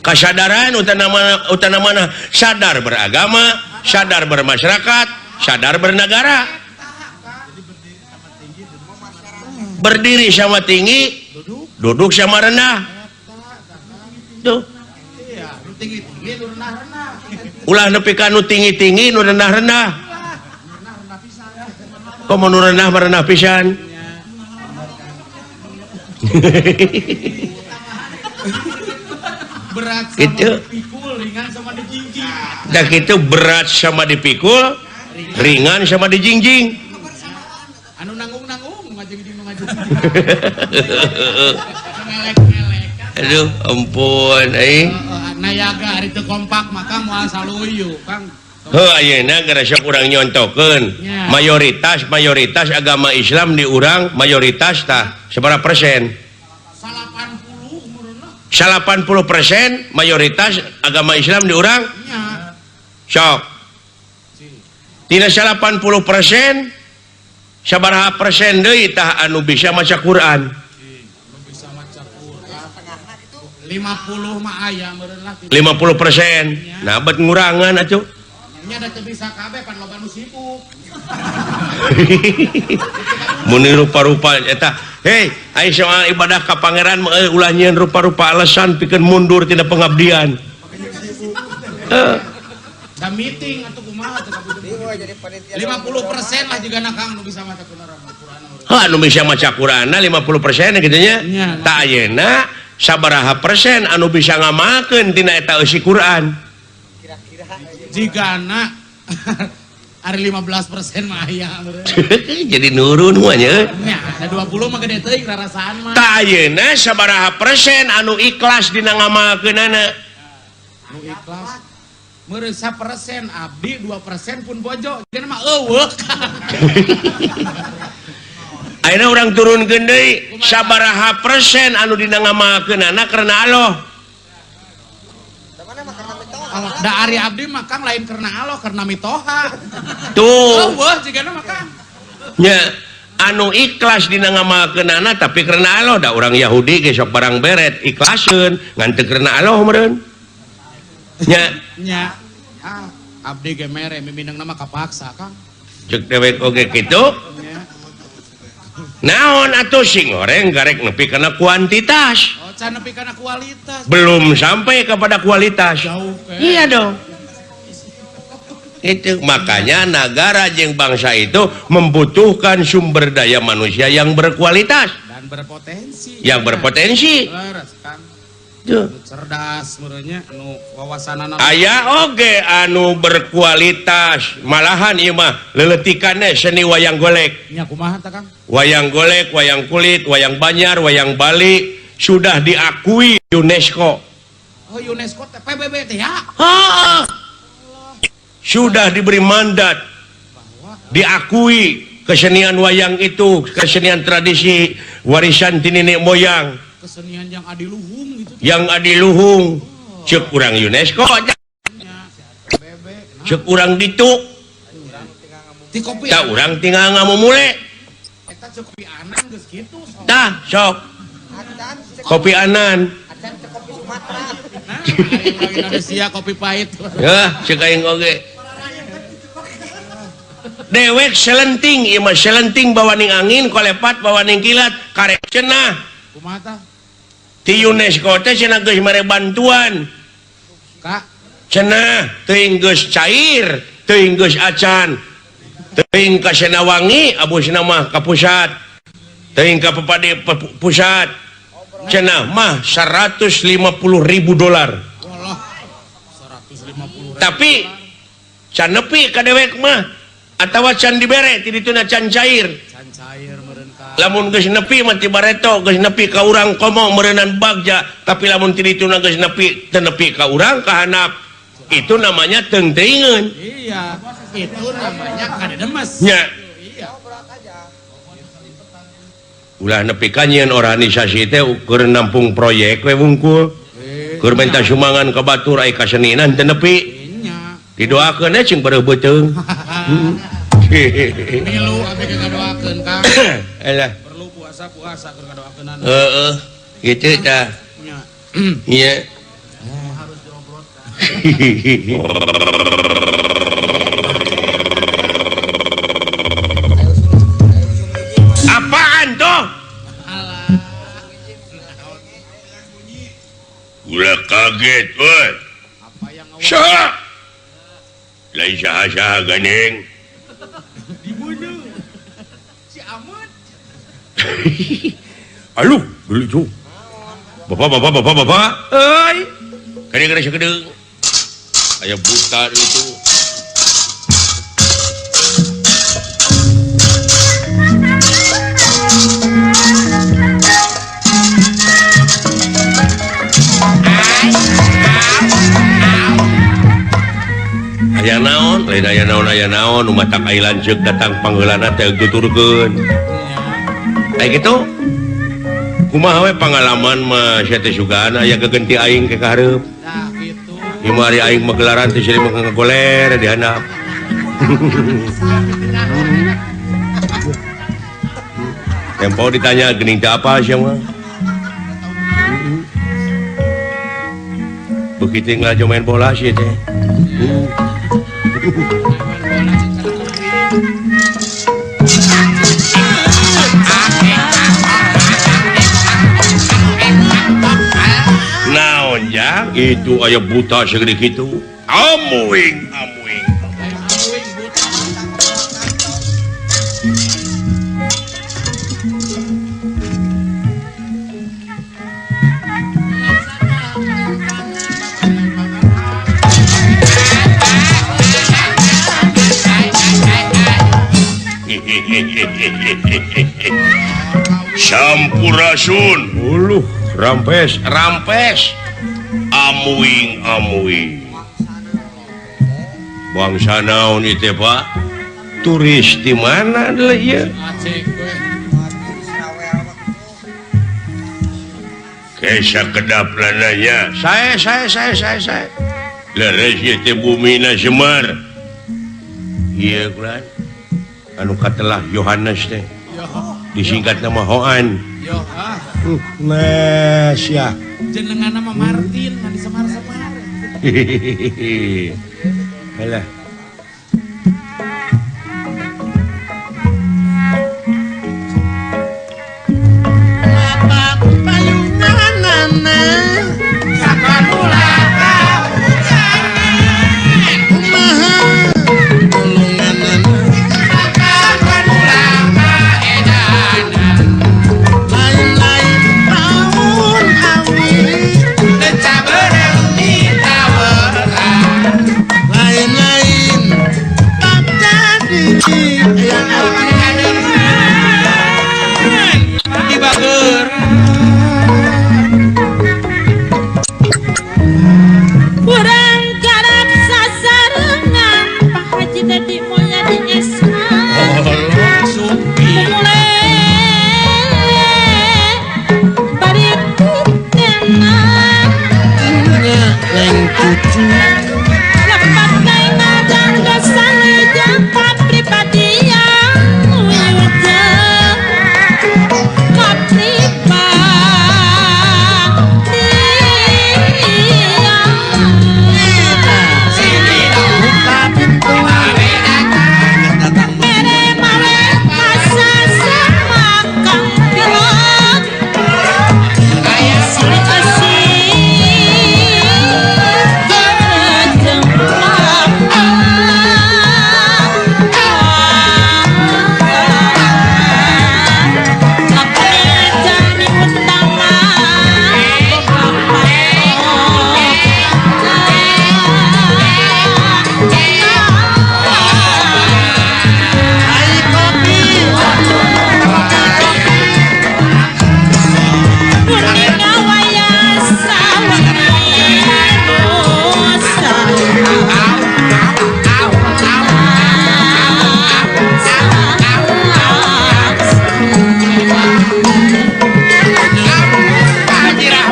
Kasadaran utana mana sadar beragama, sadar bermasyarakat, sadar bernegara. Berdiri sama tinggi, duduk sama rendah. Tuh. Ulah nepi ka nu tinggi-tinggi nu rendah-rendah. Komo nu rendah mah rendah pisan. Berat sama gitu. Dipikul, ringan sama dijingjing. Dah gitu berat sama dipikul, ringan sama dijingjing. Anu nanggung-nanggung ngajingjing ngajingjing. Ngelek-ngelek. Aduh, ampun euy. Nayaga ari teu kompak maka moal saluyu, Kang. Heuh ayeuna gara sok urang nyontokeun. Mayoritas agama Islam di urang mayoritas tah sabaraha persen? 80 umurna. 80% mayoritas agama Islam di urang? Nya. Sok. Tina 80% sabaraha persen deui tah anu bisa maca Quran? 50 mah aya meureun lah. 50%. Nah bet ngurangan atuh. Nya da teu bisa kabeh pan loba nu sibuk. Mun rupa-rupa eta Hei, ai soal ibadah ka pangeran mah ulah nyieun rupa-rupa alasan pikeun mundur tina pengabdian. Da meeting atuh kumaha teh 50% lah jigana Kang nu bisa maca Quran. Heuh, anu bisa maca Quranna 50% kitu nya. Tah ayeuna sabaraha persen anu bisa ngamalkeun tina eta eusi Quran? Kira-kira jigana ari 15% mah aya. Jadi nurun mah nya. Nya, ada 20 mah gede teuing rarasaan mah. Tah ayeuna sabaraha persen anu ikhlas dina ngamalkeunana? Anu ikhlas meureun 1% abdi 2% pun bojo, jadi mah eueuh. Ayeuna urang turunkeun deui sabaraha persen anu dina ngamalkeunana karena Allah. Da ari abdi mah Kang lain karena Allah, karena mitoha. Tuh. Eueuh jigana mah Kang. Nya anu ikhlas dina ngamalkeunana tapi karena Allah, da urang Yahudi ge sok barang beret ikhlaseun ngan teu karena Allah meureun. Nya nya. Ah, abdi ge mere mimindengna mah kapaksa Kang. Ceuk dewek oge kitu. Naon atuh sing goreng garek nepi kana kuantitas. Oh, can nepi kana kualitas. Belum sampai kepada kualitas. Jauh ke. Iya dong. Itu makanya negara jeung bangsa itu membutuhkan sumber daya manusia yang berkualitas dan berpotensi. Yang berpotensi. Leres, Kang. Tuh. Cerdas meureunnya anu wawasanana. Aya oge anu berkualitas, malahan ieu mah leuletikanna seni wayang golek. Nya kumaha tah Kang? Wayang golek, wayang kulit, wayang Banjar, wayang Bali sudah diakui UNESCO. Oh, UNESCO teh PBB teh ya? Heeh. Sudah diberi mandat diakui kesenian wayang itu, kesenian tradisi warisan ti nenek moyang. Kesenian yang adiluhung gitu. Yang adiluhung. Oh. Cek urang UNESCO. Cek urang ditu. Tah urang tinggal ngamumule. Eta cek kopi anan geus kitu. Tah sok. Kopi anan. Acan cek kopi Sumatera. Nah, urang Indonesia kopi pahit. Hah, cek aing oge. Dewek selenting, ieu mah selenting bawaning angin, kolepat bawaning kilat, karek cenah. Kumaha tah? Ti UNESCO teh cenah geus mere bantuan. Kak, cenah teuing geus cair, teuing geus acan. Teuing ka Senawangi abusna mah ka pusat. Teuing ka Pepadi pusat. Cenah mah $150.000. Walah, 150.000. Tapi can nepi ka dewek mah atawa can dibere ti dituna can cair. Can cair meureun ka. Lamun geus nepi mah ti bareto geus nepi ka urang komo meureunan bagja, tapi lamun ti dituna geus nepi teu nepi ka urang ka handap. Itu namanya teung-teuingeun. Iya, itu namanya kadedemes. Nya. Iya. Ulah nepi ka nyieun organisasi teh keur nampung proyek we wungkul. Keur minta sumbangan ka batur ai kaseninan teu nepi. Nya. Didoakeun we cing bareuh beuteung. Milu abdi ge ngadoakeun Kang. Alah. Perlu puasa-puasa keur ngadoakeunana. Heeh. Kitu tah. Nya. Iya. Harus diobrolkan. Apaan tuh? Alah. Ulah kaget, woi. Apa yang awak? Saha? Lain saha-saha gandeng. Dibunuh. Si Ahmad. Aduh, lucu. Bapak, bapak, bapak, bapak. Euy. Kadang-kadang sakedeung. Aya buta itu. Aya naon, lain aya naon, aya naon, nu matak ai lanceuk datang pangheulana teh tuturkeun. Aya kitu. Kumaha we pangalaman mah sia teh sugan aya gegenti aing ke kahareup. Tah kitu. Ieu mah ari aing mah gelaran teh silih mah ngagoler di handap. Tempo ditanya geuning teh apa sia mah. Begitu ngelajo main bola sih teh. Itu aya buta segede kitu. Amuing amuing. Sampurasun. Uluh, rampes, rampes. Amuing amuing. Bangsa naon ieu Pak? Turis di mana deui ieu? Kesa kedap nanya. Saya. Leres ieu teh bumina Semar. Ieu kulan. Anu katelah Yohanes teh. Disingkat nama Hoan. Nah, sia. Jenengan nama Martin, ngan disemar-semar. Alah. Bapak payunganana sakanula kahujanan kumaha tulunganana sakanula kaedanan lain-lain paun awi cabereng ditaweran lain-lain bab jadi yang di bager kurang garap sasarengan Pak Haji Dedi Mulyadi SH supi mulai bari tenang neng cucu lepat kaina jangga salejang kapribadian wiujeng kapribadian buka pintu mere mare kasasema kang pilot silih asih jeung jami utama ai kopi Kuning waya sawengi nusa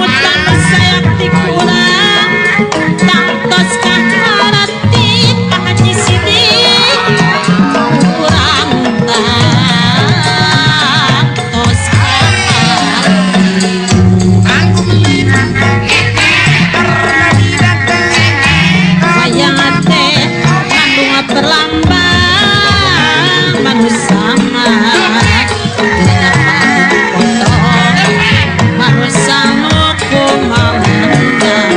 Utama sayakti kurang tangtos kaharati Pak Haji Sidik kurang tangtos kaharati wayang teh ngandung perlambang manusama manusama kumamandang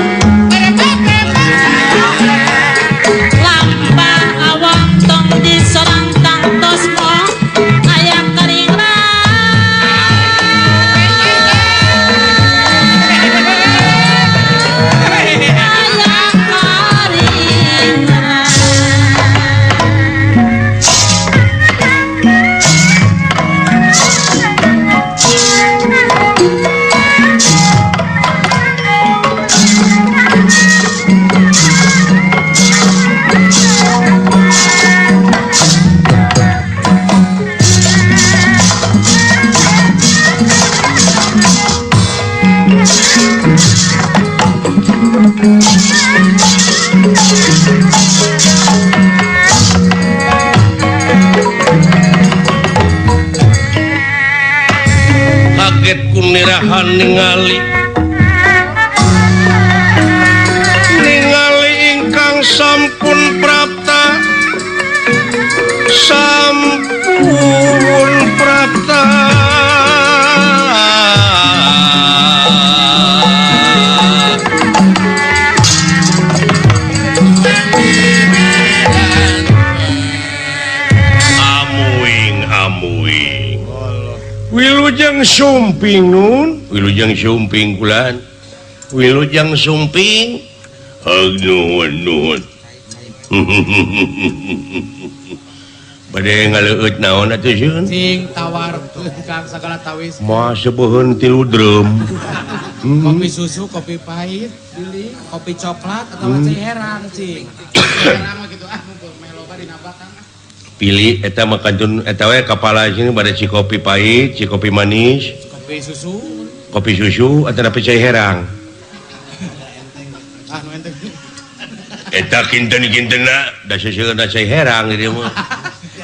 lampah awang tong disorang tangtos mo aya kering aya karing. Kaget kunirahan ningali ningali ingkang sampun prapta sampun prapta Wilujeng sumping nun. Wilujeng sumping kulan. Wilujeng sumping. Heug nuhun nuhun. Bade ngaleueut naon atuh sieun? Cing tawarkeun Kang sagala tawis. Moal seubeun 3 drum. Kopi susu, kopi pahit, kopi coklat atau cai herang cing. Herang mah kitu ah mumpung meh loba dina bak Kang. Pilih eta mah kantun eta we kapala sini bade si kopi pahit, si kopi manis, kopi susu, kopi susu atau tapi cai herang. Ah nu enteng. Eta kinten-kintenna da seuseurna cai herang di dieu mah.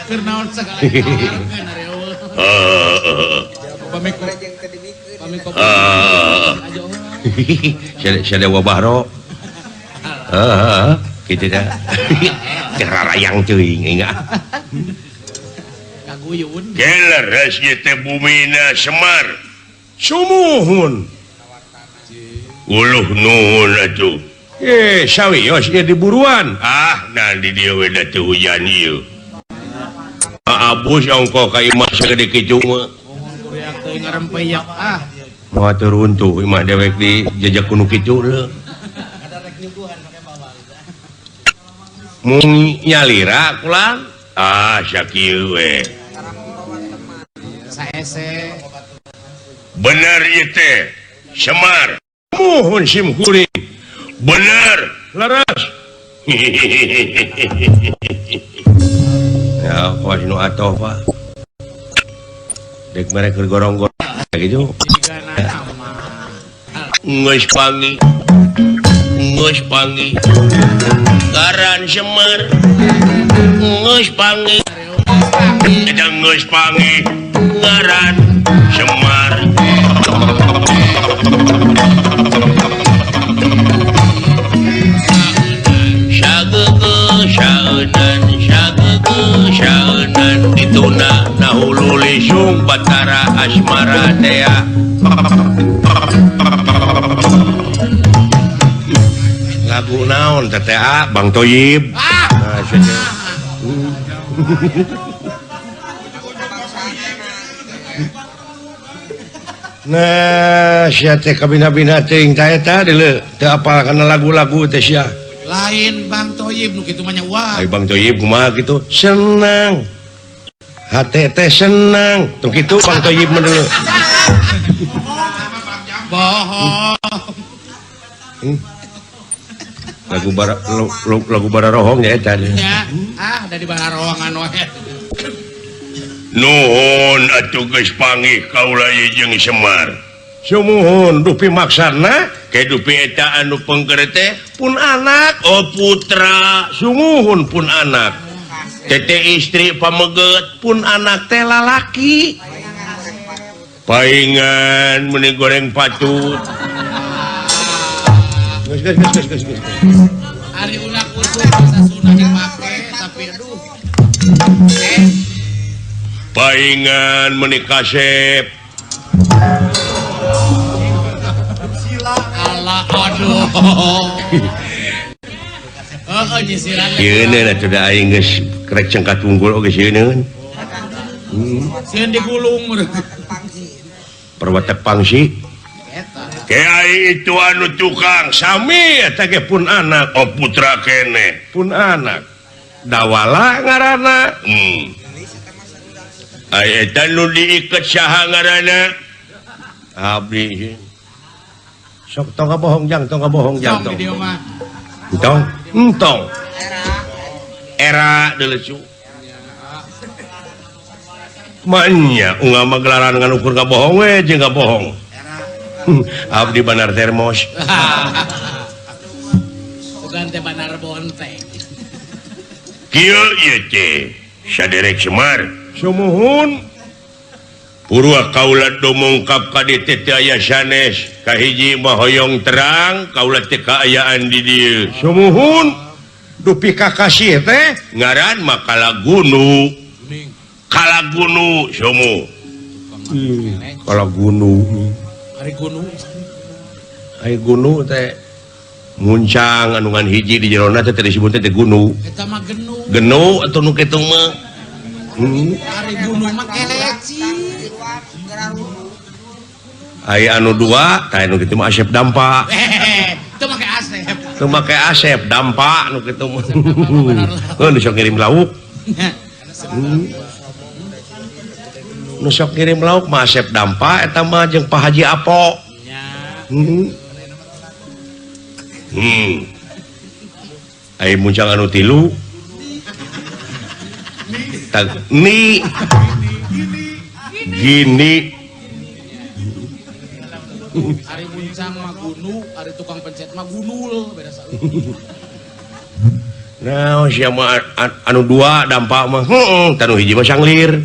Keur naon sagala tawarkeun ari eueuh. Heeh. Pami kopi. Sia wabahro. Heeh, kitu dah. Kerarayang teuing enggak. Kaguyun. Keleres ieu teh bumina Semar. Sumuhun. Uluh nuhun atuh. Sawios ieu diburuan. Ah, nah di dieu we da teu hujan ieu. Abus ongkoh ka imah sagede kitu mah. Kuriak teuing ngarempeyak ah. Moal teu runtuh imah dewek di jejak kuno kitu leuh. Mung nyalira kulang ah sakieu we. Saese. Bener ieu teh Semar. Muhun sim kuring. Bener leres. Ya kawas nu atoh Pak. Dek mere keur gorong-gorong gitu. Geus panggih. Geus panggih. Ngaran Semar. Geus panggih. Eta geus panggih ngaran Semar. Sageugeuh saeunan sageugeuh saeunan dituna nahulu lisung Batara Asmara tea. Lagu naon teh Bang Toyib. Nah, nah sia teh kabina-bina teuing ta eta deuleu teu apal kana lagu-lagu teh sia. Lain Bang Toyib nu kitu mah nya uah. Ai Bang Toyib kumaha kitu? Senang. Hate teh senang. Tuh kitu Bang Toyib mah deuleu. Bohong. Lagu bara lagu bara rohong nya eta. Ya, ah dari bara rohongan wae. Nuhun atuh geus panggih kaula ieu jeung Semar. Sumuhun dupi maksana ke dupi eta anu pengker teh pun anak oh putra sumuhun pun anak. Tete istri pameget pun anak teh lalaki. Paingan meuni goreng patut. Geus geus geus geus geus. Ari ulah kudu sasuna dipake tapi aduh. Paingan meuni kasep. Allah aduh. Heeh nyisiran. Sieun atuh da aing geus krek cengkat unggul oge sieun. Sieun digulung. Perwatek pangsi. Kiai itu anu tukang sami eta ge pun anak oh putra kene pun anak dawala ngaranna. Ai eta nu diiket saha ngaranna abdi sok tong bohong jang tong bohong jang tong entong entong era deuleu manya unggal mah gelaran ngan ukur kabohong we jeung kabohong. Abdi banar termos. Bukan teh banar bonteng. Kieu ieu teh saderek Semar. Sumuhun. Purwa kaula dumungkap ka dieu teh aya sanes. Kahiji mah hoyong terang kaula teh kaayaan di dieu. Sumuhun. Dupi kakasih teh ngaran mah Kalagunu. Kalagunu sumu. Kalagunu. Ari gunu. Ari gunu teh muncang anu ngan hiji di jerona teh disebut teh gunu. Eta mah genu. Genu atuh nu kitu mah. Ari gunu mah keleci. Aya anu dua tah anu kitu mah Asep Dampa. Teu make Asep. Teu make Asep Dampa nu kitu mah. Heuh nu sok ngirim lauk. Nu sok ngirim lauk mah Asep Dampa eta mah jeung Pak Haji Apo. Aya muncang anu tilu. Tag ni gini. Ari muncang mah gunu, ari tukang pencet mah gunul, beda saeutik. Nah, sia mah anu dua dampak mah heueuh, tanu hiji mah sanglir.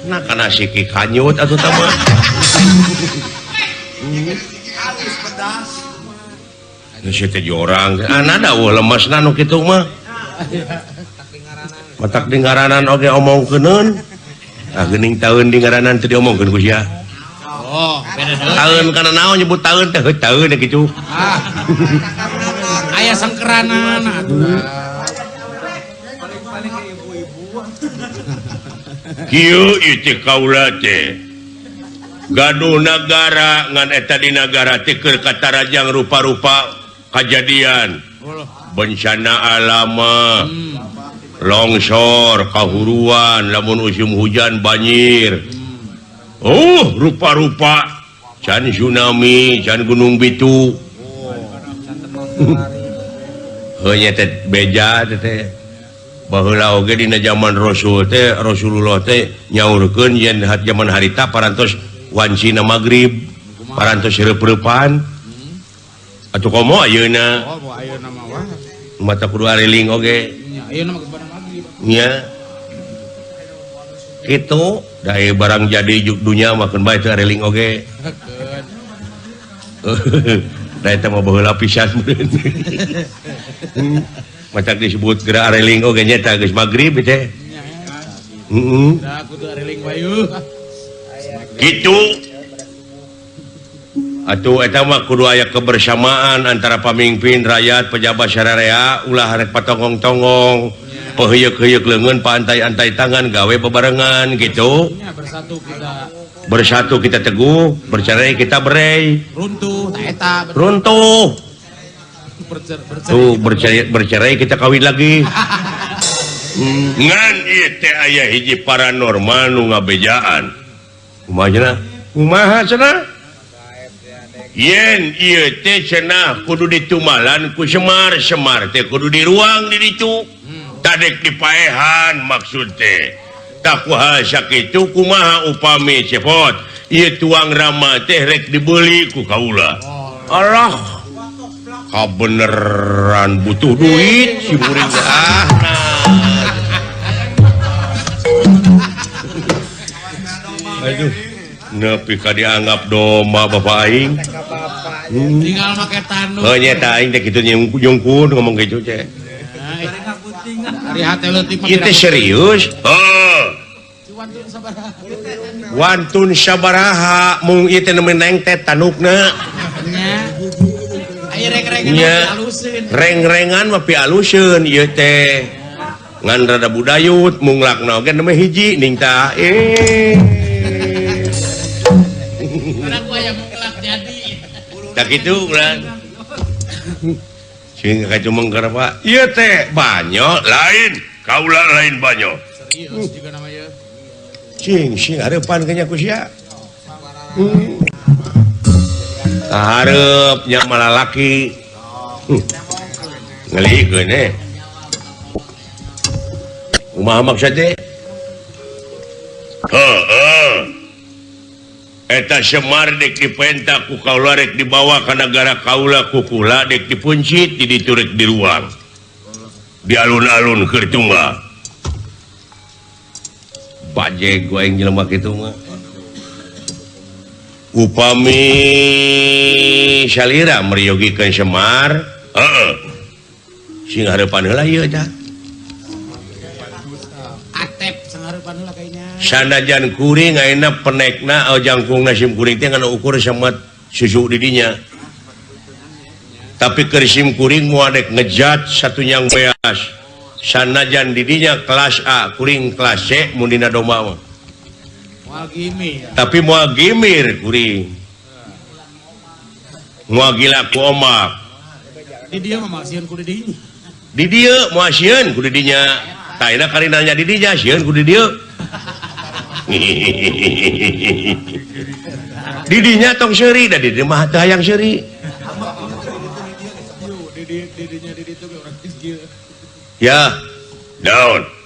Nah, kana siki kanyut atuh tah mah. Halus pedas. Nu sia teh jorang, ana da eueuh lemesna nu kitu mah. Matak di ngaranan oge omongkeuneun. Ah geuning taeun di ngaranan teu diomongkeun ku sia. Oh, beda deui. Taeun kana naon nyebut taeun teh heuh taeun kitu. Ah. Aya sangkeranan atuh. Paling-paling ke ibu-ibu. Kieu ieu teh kaula teh. Gaduh nagara ngan eta di nagara teh keur katarajang rupa-rupa kajadian. Bencana alam, longsor, kahuruan, lamun musim hujan banjir. Oh, rupa-rupa can tsunami, can gunung bitu. Heuh nya teh beja teh. Baheula oge dina zaman Rasul teh, Rasulullah teh nyaurkeun yen zaman harita parantos wancina magrib, parantos reup-reupan. Atuh komo ayeuna? Oh, ayeuna mah wah. Mata kudu ariling oge. Nya ayeuna mah geus barang magrib. Nya. Kitu da barang jadi dunya mah keun bae teu ariling oge. Da eta mah baheula pisan. Matak disebut geura ariling oge nya tah geus magrib teh. Heeh. Da kudu ariling bae yeuh. Kitu. Atuh eta mah kudu aya kebersamaan antara pamimpin, rakyat, pejabat sararea, ulah rek patonggong-tonggong, peheuyeuk-heuyeuk leungeun, paantai-antai tangan, gawe bebarengan gitu. Bersatu kita. Bersatu kita teguh, bercerai kita berai. Runtuh, ta eta. Runtuh. Bercerai. Tuh, bercerai kita kawin lagi. Ngan ieu teh aya hiji paranormal nu ngabejaan. Kumaha cenah? Kumaha cenah? Yen ieu teh cenah kudu ditumalan ku Semar, Semar teh kudu diruang di ditu. Tadek dipaehan maksud teh. Tak kuha sakitu kumaha upami cepot. Ieu tuang rama teh rek dibeli ku kaula. Allah. Kabeneran butuh duit si muring teh. Ah nah. Aduh. Nepi ka dianggap domba bapak aing. Tinggal make tanduk. Heuh nya eta aing teh kitu nyungkun ngomong kitu teh. Ari hate leutik mah. Ieu teh serius. Heuh. Wantun sabaraha. Wantun sabaraha mung ieu teh nu neng teh tandukna. Nya. Aya reng-rengan mah pialuseun. Reng-rengan mah pialuseun ieu teh. Ngan rada budayut mung lakna oge nembe hiji ning tah. Tak gitu ulang. Sing kacumeng keur apa? Ieu teh banyo lain, kaula lain banyo. Serius juga namanya. Cing sing hareupan kanya ku sia. Hareup nya malalaki. Ngelikeun eh. Kumaha maksud teh? Heeh. Eta Semar dek dipenta ku kaula rek dibawa ka nagara kaula ku kula dek dipuncit di ditu rek di ruang. Di alun-alun keur tunggal. Bajeg aing jelema kitu mah. Upami salira meryogikeun Semar, heeh. Sing hareupan heula ieu tah. Sanajan kuring ayeuna penekna jangkungna sim kuring teh ngan ukur sama susu di dinya. Tapi keur sim kuring moal dek ngejat satu nyang beas. Sanajan di dinya kelas A, kuring kelas C mun dina domba mah. Moal gimir. Tapi moal gimir kuring. Moal gila ku omak. Di dieu mah sieun ku di dinya. Di dieu moal sieun ku di dinya. Tah ayeuna kari nanya di dinya sieun ku di dieu. Di dinya tong seuri da di dieu mah teu hayang seuri. Ya, daun.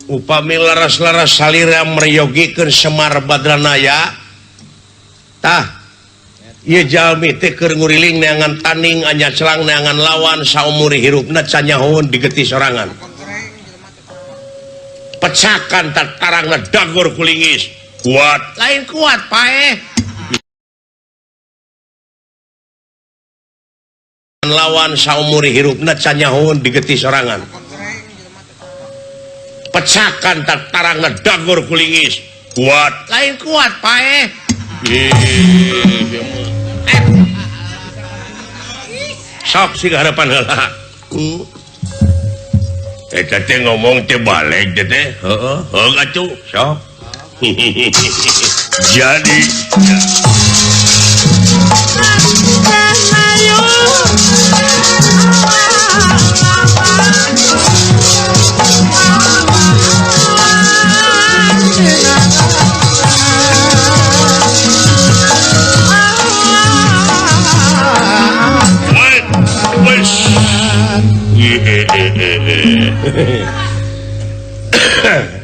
Upami laras-laras salira meryogikeun Semar Badranaya. Tah, ieu jalmi teh keur nguriling neangan taning anjaclang neangan lawan saumur hirupna can nyahoeun digeti sorangan. Pecakan tatarangna dagor kulingis. Kuat, lain kuat paeh. Lawan saumur hirupna can nyahoeun digeti sorangan. Pecakan tatarangna dagor kulingis. Kuat, lain kuat paeh. Sok sih harapan heula. Eta teh ngomong teh balik teh teh. Heeh, heuh atuh, sok. Jadi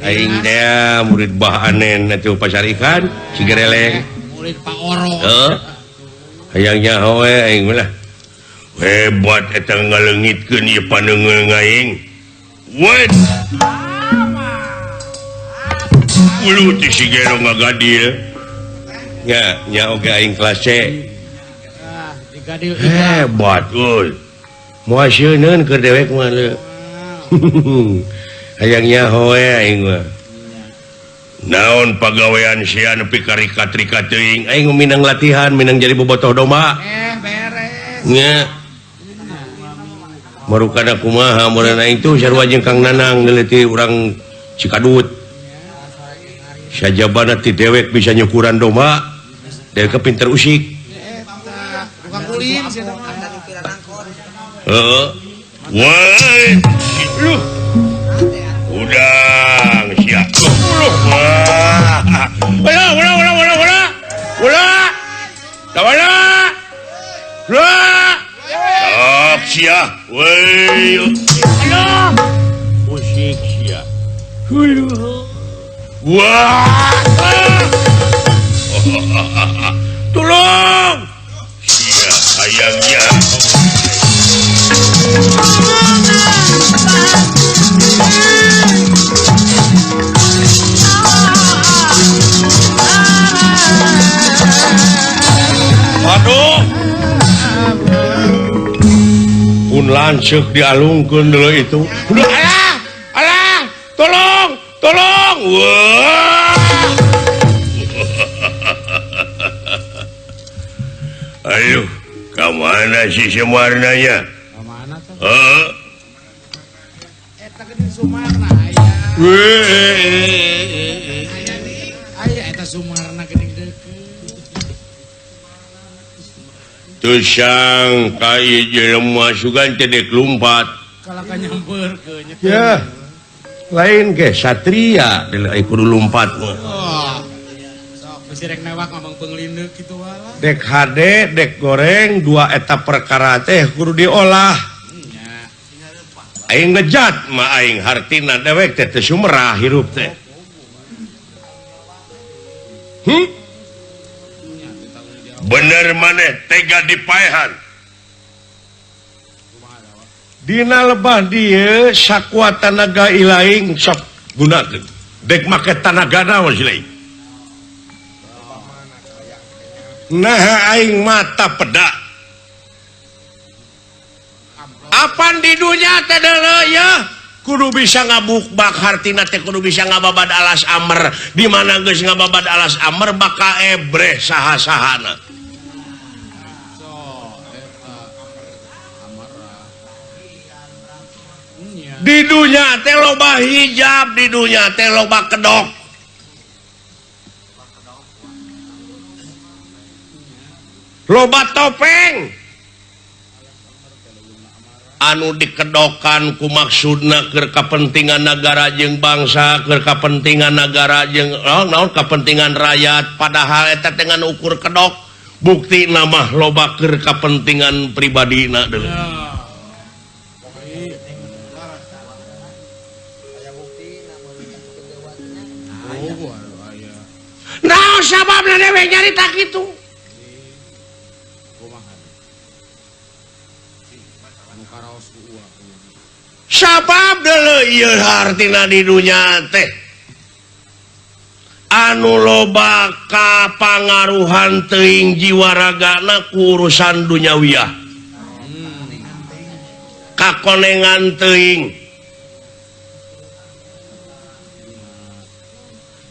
aing teh murid Bah Anen atuh pasar ikan Cigereleng murid Pak Oro. Heeh. Hayang nyaho we aing mah lah. Hebat eta ngaleungitkeun ieu paneungeung aing. Wet. Ulu teh si Gero ngagadil. Nya, nya oge aing kelas C. Ah, digadil. Hebat euy. Moal sieuneun keur dewek mah leu. Hayang nyaho we aing mah. Naon pagawean sia nepi ka rikat-rikat teuing. Aing minang latihan, minang jadi bobotoh domba. Beres. Nya. Marukana kumaha meureun aing tuh sarua jeung Kang Nanang neuleuti urang Cikadut. Sajabana ti dewek bisa nyukuran domba. Dewek pinter usik. Eta, tukang ulin sia teh. Heeh. Woi, lu. Udang sia. Wah. Wala wala wala wala wala. Wala. Wala. Wala. Sok sia. Woi. Aduh. Usik sia. Wah. Tolong. Sia hayangnya. Aduh. Pun lanceuk dialungkeun deuleu itu. Udah alah, alah, tolong, tolong. Wah. Ayo, ka mana si Sumarnanya? Ka mana tuh? Heeh. Eta geuning Sumarna aya. Weh. Aya eta Sumarna geuning deukeut. Tusang ka ieu jelema sugan teh dek lumpat. Kalah ka nyampeurkeun nya. Ya. Lain ge satria deuleu ai kudu lumpat mah. Oh. Sok bisi rek newak ngomong peunglindeuh kitu wala. Dek hade, dek goreng, dua eta perkara teh kudu diolah. Nya. Aing ngejat mah aing hartina dewek teh teu sumerah hirup teh. Bener maneh tega dipaehan. Dina lebah dieu sakuat tanaga ilaing sok gunakeun. Dek make tanaga naon si lain. Nah aing mata peda. Apan di dunya teh deuleu ya? Kudu bisa ngabukbak hartina teh kudu bisa ngababad alas amer. Di mana geus ngababad alas amer bakal ebreh saha-sahana. Di dunya teh loba hijab, di dunya teh loba kedok. Loba topeng anu dikedokan ku maksudna keur kapentingan nagara jeung bangsa, keur kapentingan nagara jeung naon kapentingan rakyat, padahal eta teh ngan ukur kedok, bukti mah loba keur kapentingan pribadina deui. Nah, sababna dewe nyarita kitu. Sabab deuleu ieu hartina di dunya teh anu loba kapangaruhan teuing jiwa ragana ku urusan dunyawiyah. Kakonengan teuing.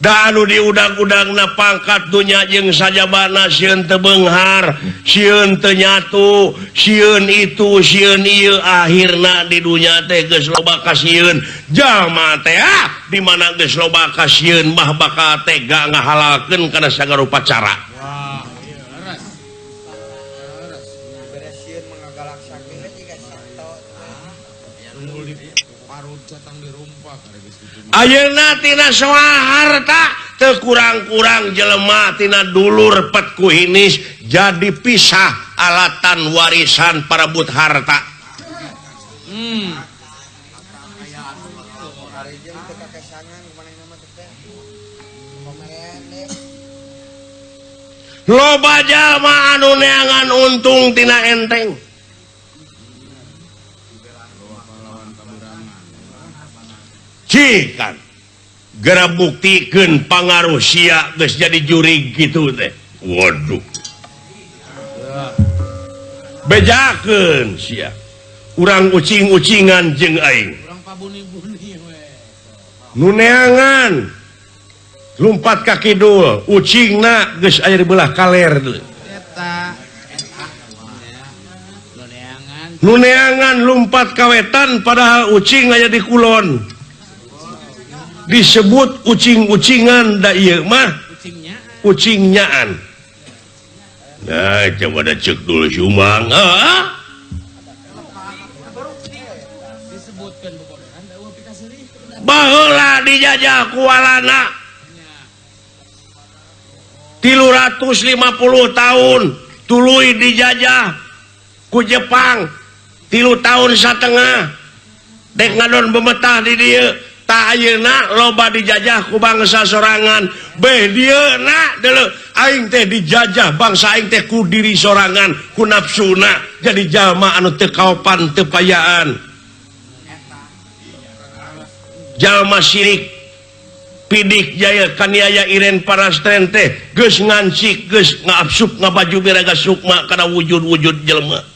Da anu diudag-udagna pangkat dunya jeung sajabana sieun teu beunghar, sieun teu nyatu, sieun itu, sieun ieu, akhirna di dunya teh geus loba kasieun. Jalma teh di mana geus loba kasieun mah bakal tega ngahalalkeun kana sagala rupa cara. Wah, ieu leres. Leres. Beres sieun mengagalaksakeun jiga sakto. Unggul di parut catang dirumpak ari geus kitu. Ayeuna tina soal harta teu kurang-kurang jelema tina dulur pet ku hinis jadi pisah alatan warisan parebut harta. Loba jalma anu neangan untung tina enteng. Cikan gera buktikeun pangaruh sia geus jadi jurig kitu teh. Waduh. Bejakeun sia. Urang ucing-ucingan jeung aing. Urang pabuni-buni we. Nu neangan lumpat ka kidul, ucingna geus aya di belah kaler deui. Eta. Nu neangan. Nu neangan lumpat ka wetan padahal ucing aya di kulon. Disebut ucing-ucingan da ieu mah ucingnyaan. Nah, coba da ceuk dulu Sumang. Ah. Disebutkeun bobodoran da eueuh pikaseurih. Baheula dijajah ku Walanda. 350 tahun tuluy dijajah ku Jepang 3 tahun satengah. Dek ngadon bemetah di dieu. Ta ayeuna loba dijajah ku bangsa sorangan. Beh dieu na deuleu aing teh dijajah bangsa aing teh ku diri sorangan, ku nafsuna. Jadi jalma anu teu kaopan teu payaan. Jalma sirik pidik jaya kaniaya iren parastren teh geus ngancik geus ngaabsup ngabaju biraga sukma kana wujud-wujud jelema.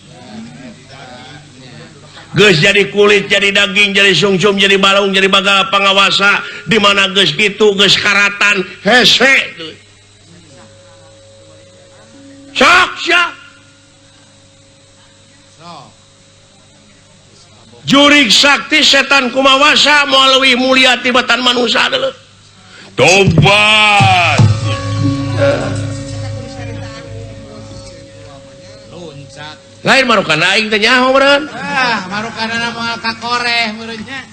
Geus jadi kulit, jadi daging, jadi sungsum, jadi balung, jadi bagal pangawasa, di mana geus kitu geus karatan hese. Sok sia. Jurig sakti setan kumawasa moal leuwih mulia tibatan manusia deuleu. Tobat. Lain marukana aing teh nyaho meureun. Ah, marukanana moal kakoreh meureun nya.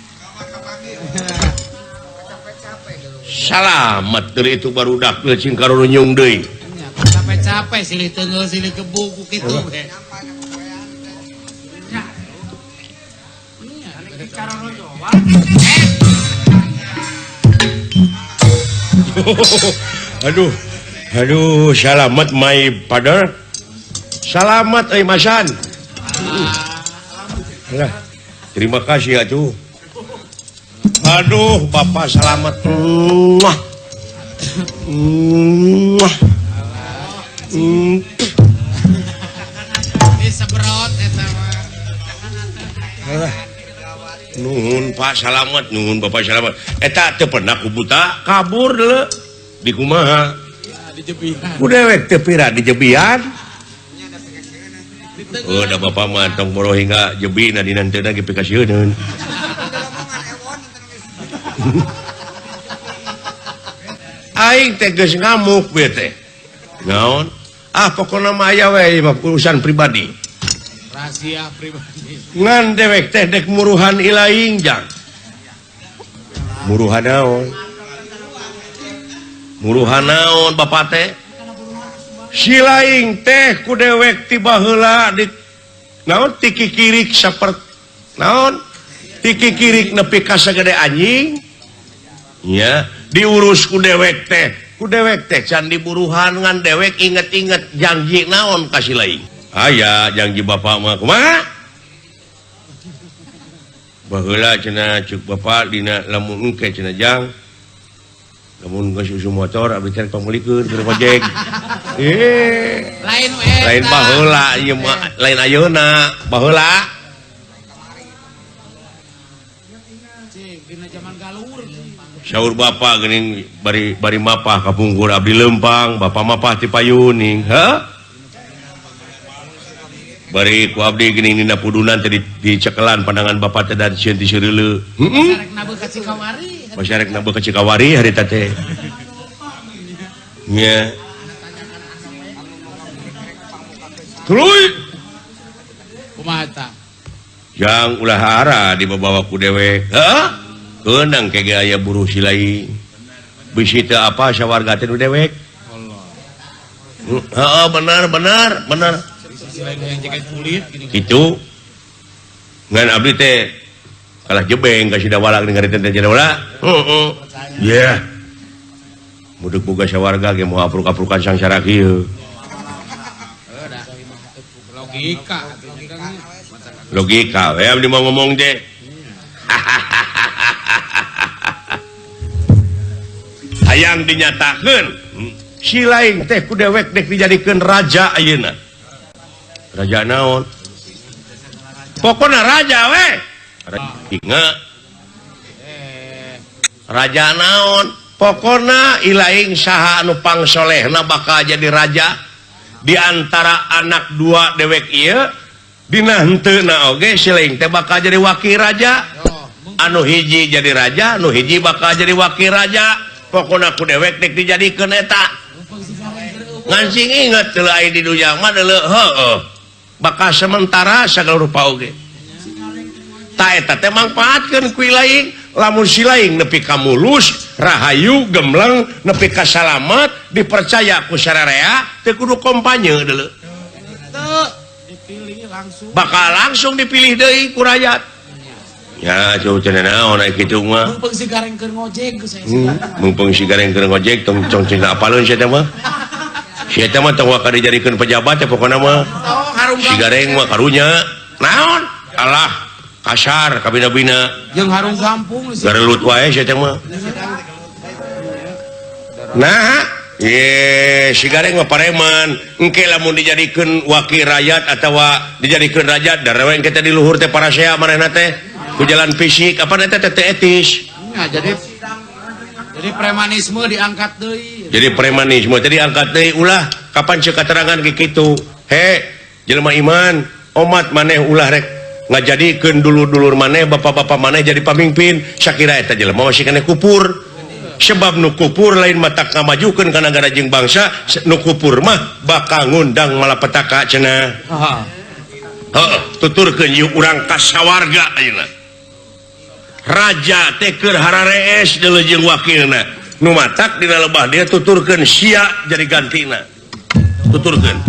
Salamet deui itu barudak teu cing karunyung deui. Nya capek-capek silih teunggeul silih gebuk ku kitu we. Nya. Aduh. Aduh, salamet my father. Salamat euy Masan. Lah, terima kasih atuh. Aduh, Bapak salamet. Muah. Muah. Disebrot eta mah. Alah. Nuhun Pak salamet, nuhun Bapak salamet. Eta teu pernah ku buta kabur deuleu. Di kumaha? Di jebian. Ku dewek teu pira di jebian. Oh, da bapak mah tong boro hingga jebina dina teu ge pikasieun. Aing teh geus ngamuk we teh. Naon? Ah pokona mah aya we mah urusan pribadi. Rahasia pribadi. Ngan dewek teh dek muruhan ilaing jang. Muruhan naon? Muruhan naon bapak teh? Si laing teh ku dewek ti baheula di naon tiki kirik sapert naon tiki kirik nepi ka sagede anjing nya diurus ku dewek teh can diburuhan ngan dewek inget-inget janji naon ka si laing. Aya janji bapak mah kumaha? Baheula cenah ceuk bapak dina lamun engke cenah jang lamun geus susu motor abdi teh pangmeulikeun keur ojek. Lain we lain baheula ieu mah lain ayeuna baheula. Dina zaman galur. Saur bapak geuning bari bari mapah kapungkur abdi leumpang, bapak mapah ti payuning, heuh? Bari ku abdi geuning dina pudunan teh dicekelan pandangan bapak teh dan sieun ti seureuleu. Heeh. Rek nabeuh ka Cikawari. Masih rek nabeuh ka Cikawari harita teh. Nya. Tuluy. Kumaha tah? Jang ulah hara dibawa ku dewek. Heuh? Keunang ke ge aya buruh si lain. Bisi teu apa sawarga teh nu dewek. Heeh, benar benar benar. Itu ngan abdi teh kalah jebeng ka Sidawala geuning ngariten teh Sidawala. Heeh. Yeah. Muduk boga sawarga ge moal apruk-aprukan sangsara kieu. Logika. Logika we abdi mau ngomong teh. Hayang dinyatakeun si lain teh ku dewek dek dijadikeun raja ayeuna. Raja naon? Pokona raja we. Ingat. Raja naon? Pokona ilaing saha anu pangsolehna bakal jadi raja di antara anak dua dewek ieu dina henteuna oge si laing teh bakal jadi wakil raja. Anu hiji jadi raja, anu hiji bakal jadi wakil raja. Pokona ku dewek dek dijadikeun eta. Ngan sing inget teu aya di dunya mah deuleu heueuh. Bakal sementara sagala rupa oge. Ta eta teh mangpaatkeun ku ilaing, lamun si laing nepi ka mulus, rahayu, gemleng, nepi ka salamet, dipercaya ku sararea, teu kudu kompanye deuleu. Teu dipilih langsung. Bakal langsung dipilih deui ku rakyat. Ya, jauh cenah naon aya kitu mah. Mumpung si gareng keur ngojek geus aya. Mumpung si gareng keur ngojek tong tong cenah apaleun sia teh mah. Si eta mah tong waka dijadikeun pejabat teh pokona mah. Si gareng mah karunya. Naon? Alah, kasar kabina-bina. Jeung harung kampung garelut wae sia teh mah. Nah, ye si gareng mah pareman. Engke lamun dijadikeun wakil rakyat atawa dijadikeun raja darewe engke teh di luhur teh parasea manehna teh. Ku jalan fisik apa eta teh etis. Nah, jadi premanisme diangkat deui. Jadi premanisme teh diangkat deui ulah kapan ceuk katerangan ge kitu. He, jelema iman, omat maneh ulah rek ngajadikeun dulur-dulur maneh, bapak-bapak maneh jadi pamimpin, sakira eta jelema masih keneh kupur. Sebab nu kupur lain mata ngamajukeun ka nagara jeung bangsa, nu kupur mah bakal ngundang malapetaka cenah. Heeh, tuturkeun ieu urang ka sawarga ayeuna. Raja teh keur hararees deuleu jeung wakilna. Nu matak dina lebah dia tuturkeun sia jadi gantina. Tuturkeun.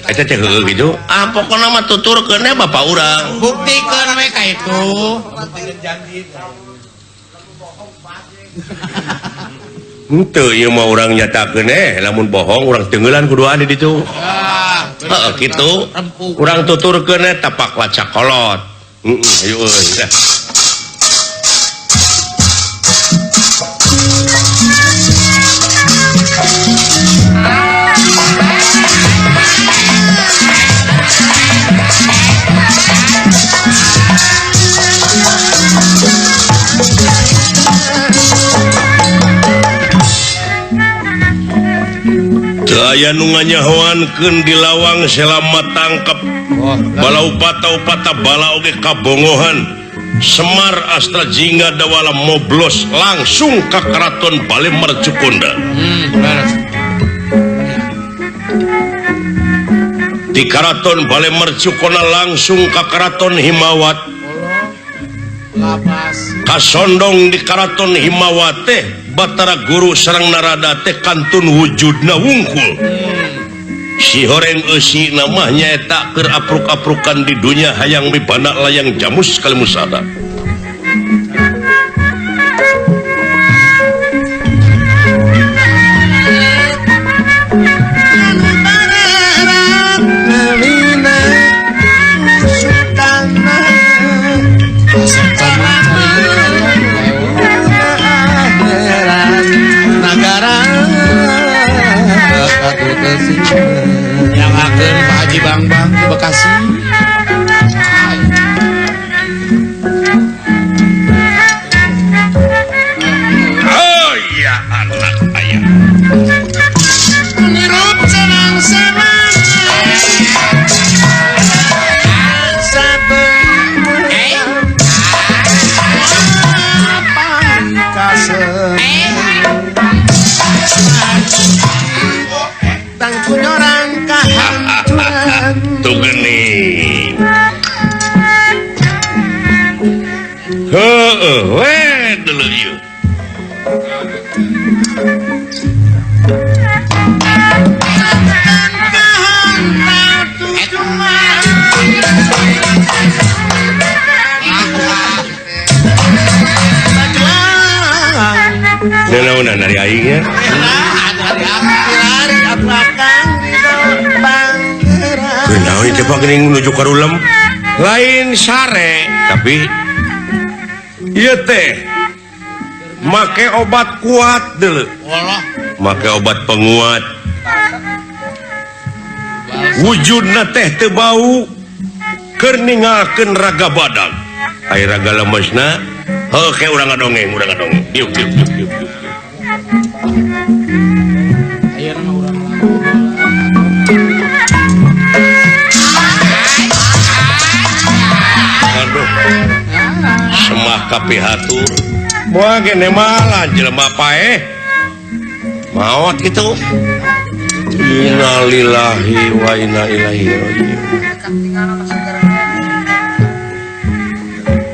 Eta teh heueuh kitu. Ah pokona mah tuturkeun we bapak urang. Buktikeun we ka itu. Henteu ieu mah urang nyatakeun lamun bohong urang teungeulan kuduaan di ditu. Heeh kitu. Urang tuturkeun tapak lacak kolot. Heeh, ayo euy. Aya nu nganyahoankeun di lawang selama tangkep. Balau patau-pata bala oge kabongohan. Semar Astra Jingga Dawala moblos langsung ke Keraton Bale Mercukonda. Di Keraton Bale Mercukonda langsung ke Keraton Himawat. Kasondong di Keraton Himawat teh Batara Guru sareng Narada teh kantun wujudna wungkul. Si horeng eusi namah nyaeta keur apruk-aprukan di dunya hayang mibana layang jamus kalimusada. Yang akan Pak Haji Bang-Bang di Bekasi. Oh iya anak ayah. Nirup senang-senang. Tuh geuning. Heueuh we deuleu ieu. Nanaonan ari aing nya? Kunaon ieu teh geuning menuju ka rulem? Lain sare, tapi ieu teh make obat kuat deuleu. Make obat penguat. Wujudna teh teu bau keur ningalkeun raga badag. Ai raga lemesna, heuh ke urang ngadongeng, urang ngadongeng. Diuk diuk diuk diuk. Ayeuna mah urang. Aduh. Semah kapihatur. Moal gene malah jelema paeh. Maot kitu. Innalillahi wa inna ilaihi raji'un.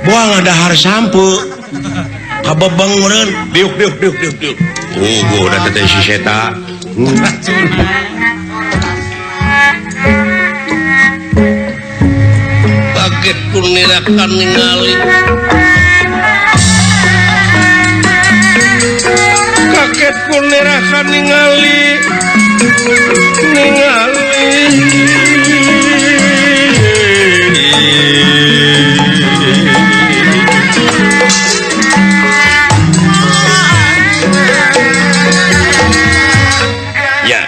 Moal ngadahar sampe. Kabebeng meureun. Diuk diuk diuk diuk diuk. Oh, da teh si seta. Kaget kunirakan ningali. Kaget kunirakan ningali. Ningali. Ya.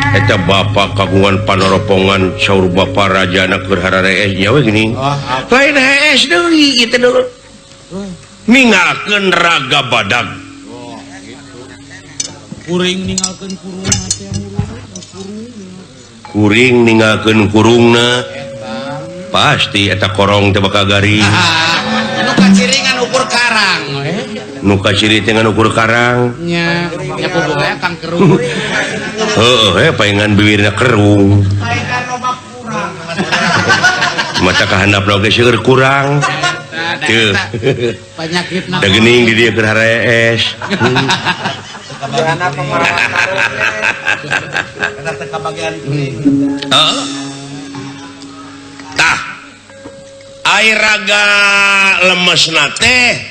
Eta bapak kagungan panoropongan saur bapak raja anak keur hararees nya we geuning. Lain hees deui ieu teh dulu. Ningalkeun raga badag. Kuring ningalkeun kurungna teh kuring ningalkeun kurungna. Pasti eta korong teh bakal garing. Nu kaciringan ukur karang. Nu kaciri teh ngan ukur karang. Nya, nya boboga kang kerung. Heeh, he paingan bibirna kerung. Paingan loba kurang. Mata kahandapna oge seueur kurang. Teu. Panyakitna. Da geuning di dieu keur harees. Karena pemarahan karena teu kabagian kuring. Heeh. Tah. Ai raga lemesna teh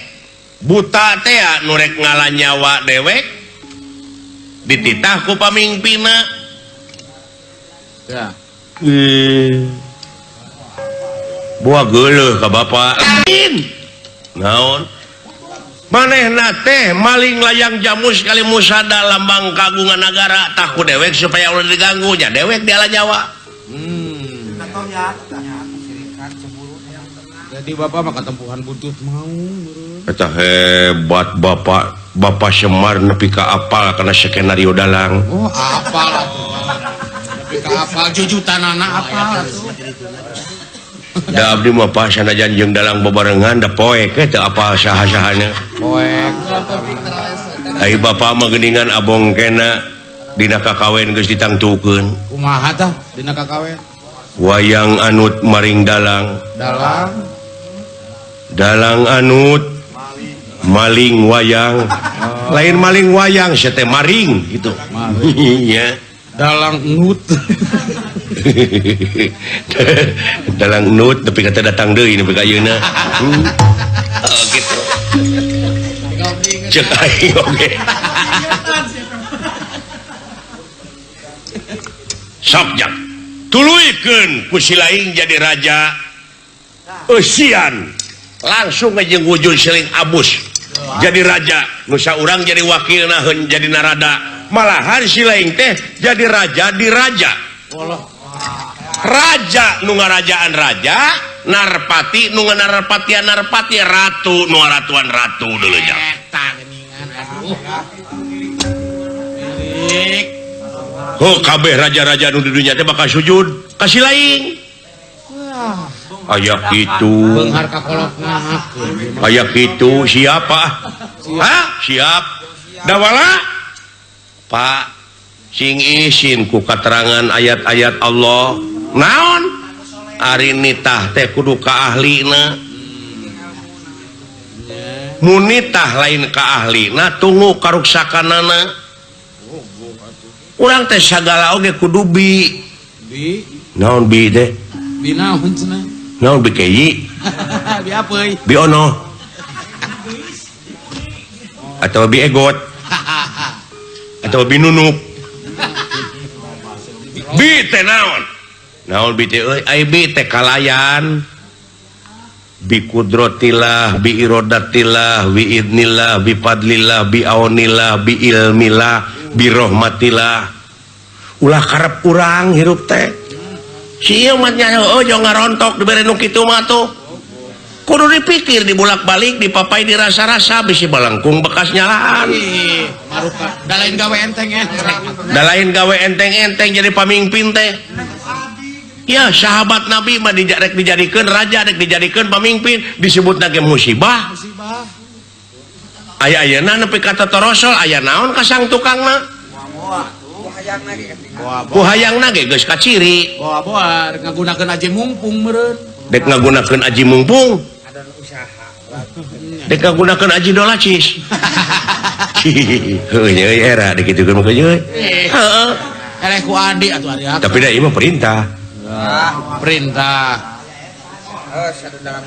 buta teh nu rek ngala nyawa dewek dititah ku pamingpina. Ya. Buah geuleuh ka bapak. Naon? Manehna teh maling layang jamus kali musada lambang kagungan nagara tah ku dewek supaya ulah diganggu nya dewek diala nyawa. Jadi bapak mah katempuhan buntut mau. Eta hebat bapak, Bapak Semar nepi ka apal kana skenario dalang. Oh, apal atuh. Nepi ka apal jujutanana apal atuh. Da abdi mah Pak sanajan jeung dalang bebarengan da poek teu apa saha-sahana. Poek. Ai bapa mah geuningan abong kena dina kakawen geus ditangtukeun. Kumaha tah dina kakawen? Wayang anut maring dalang. Dalang. Dalang anut maling wayang. Oh. Lain maling wayang sia teh maring gitu. Iya. Dalang nut. Dalang nut nepi ka teu datang deui nepi ka ayeuna. Oh gitu. Cek aing oge. Sok jak. Tuluykeun ku si laing jadi raja. Eusian langsung jeung wujud seling abus. Jadi raja, nu saurang jadi wakilna heun jadi narada. Malahan si laing teh jadi raja di raja. Raja nu ngarajaan raja, narpati nu ngarpatian narpati, ratu nu ngaratuan ratu deuleu jang. Eta geuningan aduh. Milik. Oh kabeh raja-raja nu di dunya teh bakal sujud ka si laing. Aya kitu. Beunghar ka kolot ngahakeun. Aya kitu siapa? Hah? Siap. Dawala? Pak, sing isin ku katerangan ayat-ayat Allah. Naon? Ari nitah teh kudu ka ahlina. Mun nitah lain ka ahlina tunggu karuksakanana. Urang teh sagala oge kudu bi. Bi. Naon bi teh? Bi naon cenah? Naon bi keyi? Bi apeuy? Bi ono. Atau bi egot. Atau bi nunuk. Bi teh naon? Naon bi teh euy? Ai bi teh kalayan. Bi kudrotillah, bi irodatillah, bi idnillah, bi fadlillah, bi aunillah, bi ilmillah, bi rahmatillah. Ulah karep urang hirup teh. Si ieu mah nya heueuh jong ngarontok dibere nu kitu mah tuh. Kudu dipikir dibulak-balik dipapai dirasa-rasa bisi balengkung bekas nyalaan. Maruka da lain gawe enteng-enteng. Da lain gawe enteng-enteng jadi pamimpin teh. Ya sahabat Nabi mah rek dijadikeun raja, rek dijadikeun pamimpin, disebutna ge musibah. Musibah. Aya ayeuna nepi ka totorosol aya naon ka sang tukangna? Ku hayangna ge geus kaciri. Boa-boa rek ngagunakeun aji mumpung meureun. Dek ngagunakeun aji mumpung. Dek ngagunakeun aji dolacis. Heuh nya euy era dikitukeun mah euy. Heeh. Eleh ku adi atuh ari. Tapi da ieu mah perintah. Perintah.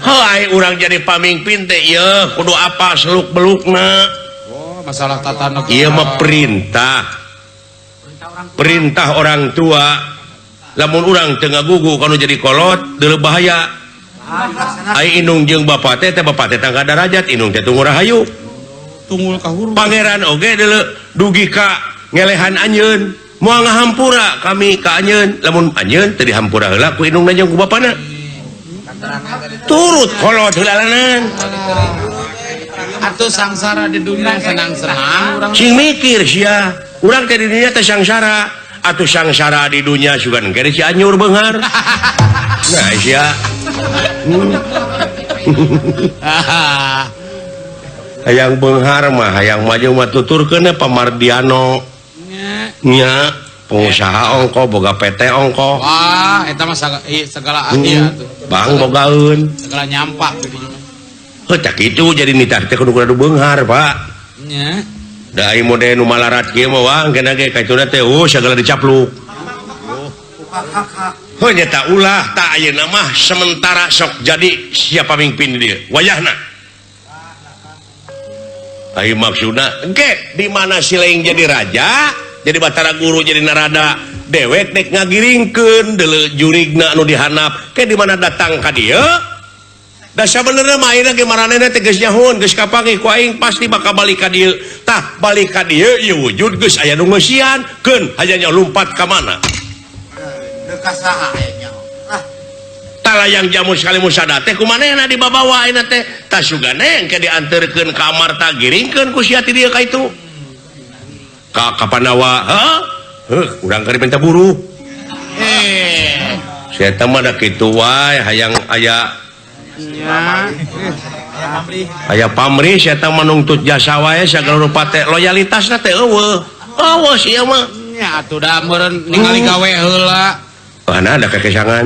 Heuh ai urang jadi pamimpin teh ieu kudu apa seluk-belukna. Oh, masalah tata negara. Ieu mah perintah. Perintah orang tua. Lamun urang teu ngagugu kanu jadi kolot deuleu bahaya. Ai indung jeung bapa teh teh bapa teh tangga darajat, indung teh tunggu rahayu. Tunggul ka huruf. Pangeran oge deuleu dugi ka ngelehan anjeun. Moal ngahampura kami ka anjeun, lamun anjeun teu dihampura heula ku indungna jeung ku bapana. Turut kolot heulanan. Atuh sangsara di dunia senang-senang urang. Sing mikir sia, urang teh di dunia teh sangsara. Atuh sangsara di dunia sugan engke si anyur beunghar. Nah sia. Hayang beunghar mah hayang maju mah tuturkeun Pamardiano. Nya pengusaha ongko boga PT ongko. Wah, eta mah segala ahli atuh. Bang bogaeun. Segala nyampak jadinya. Heuh tah kitu jadi nitah teh kudu kudu beunghar, Pak. Nya. Da ai mode nu malarat kieu mah wah engke ge kaituna teh segala dicapluk. Heuh nya ta ulah ta ayeuna mah sementara sok jadi siapa pamimpin di dieu wayahna. Ai maksudna engke di mana si laing jadi raja, jadi batara guru jadi narada dewek dek ngagiringkeun deuleu jurigna anu dihanap ke di mana datang ka dieu. Da sabenerna mah ayeuna ge maranehna teh geus nyahoun geus kapanggih ku aing pasti bakal balik ka dieu. Tah balik ka dieu ieu wujud geus aya nu ngeusian keun hayang lumpat ka mana. Deuk ka saha aya nyaho. Tah layang jamu sekali musada teh kumanehna dibabawa ayeuna teh. Tah sugane engke dianterkeun ka Amarta giringkeun ku sia ti dieu ka itu. Ka Pandawa, heuh? Heuh, urang keur minta buruh. Saya mah da kitu wae hayang aya aya pamrih saya mah nungtut jasa wae sagala rupa teh loyalitasna teh eueuh. Eueuh sia mah. Nya atuh da meureun ningali gawe heula. Mana ada kekesangan.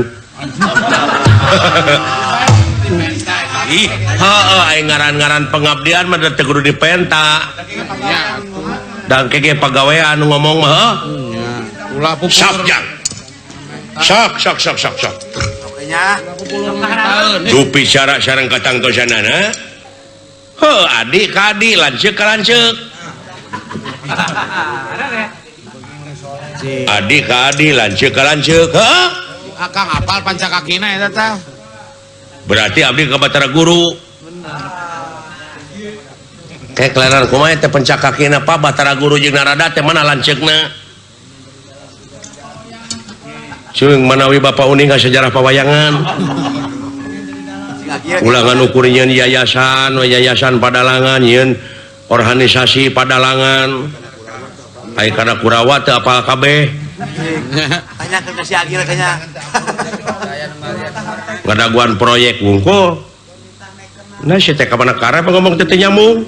Ih, heueuh aing ngaran-ngaran pengabdian mah teu kudu dipenta. Dan kege pagawean nu ngomong mah heuh. Ulah pupur. Sok jang. Sok sok sok sok sok. Dupi syarat sareng katangtosanana. Heuh adi ka adi lanceuk ka lanceuk. Adi ka adi lanceuk ka lanceuk. Heuh. Akang apal pancakakina eta tah. Berarti abdi ka Batara Guru. Kayak kelaran kumaha teh pencakakina Pak Batara Guru jeung Narada teh mana lanceukna? Cung manawi Bapak uning ka sejarah pawayangan. Ulangan ukur nyeun yayasan, yayasan padalangan nyeun organisasi padalangan. Ai kana Kurawa teu apal kabeh. Tanya ke si Agil kayaknya. Ngadaguan proyek wungkul. Nah si teh ka mana karep ngomong teh teu nyambung.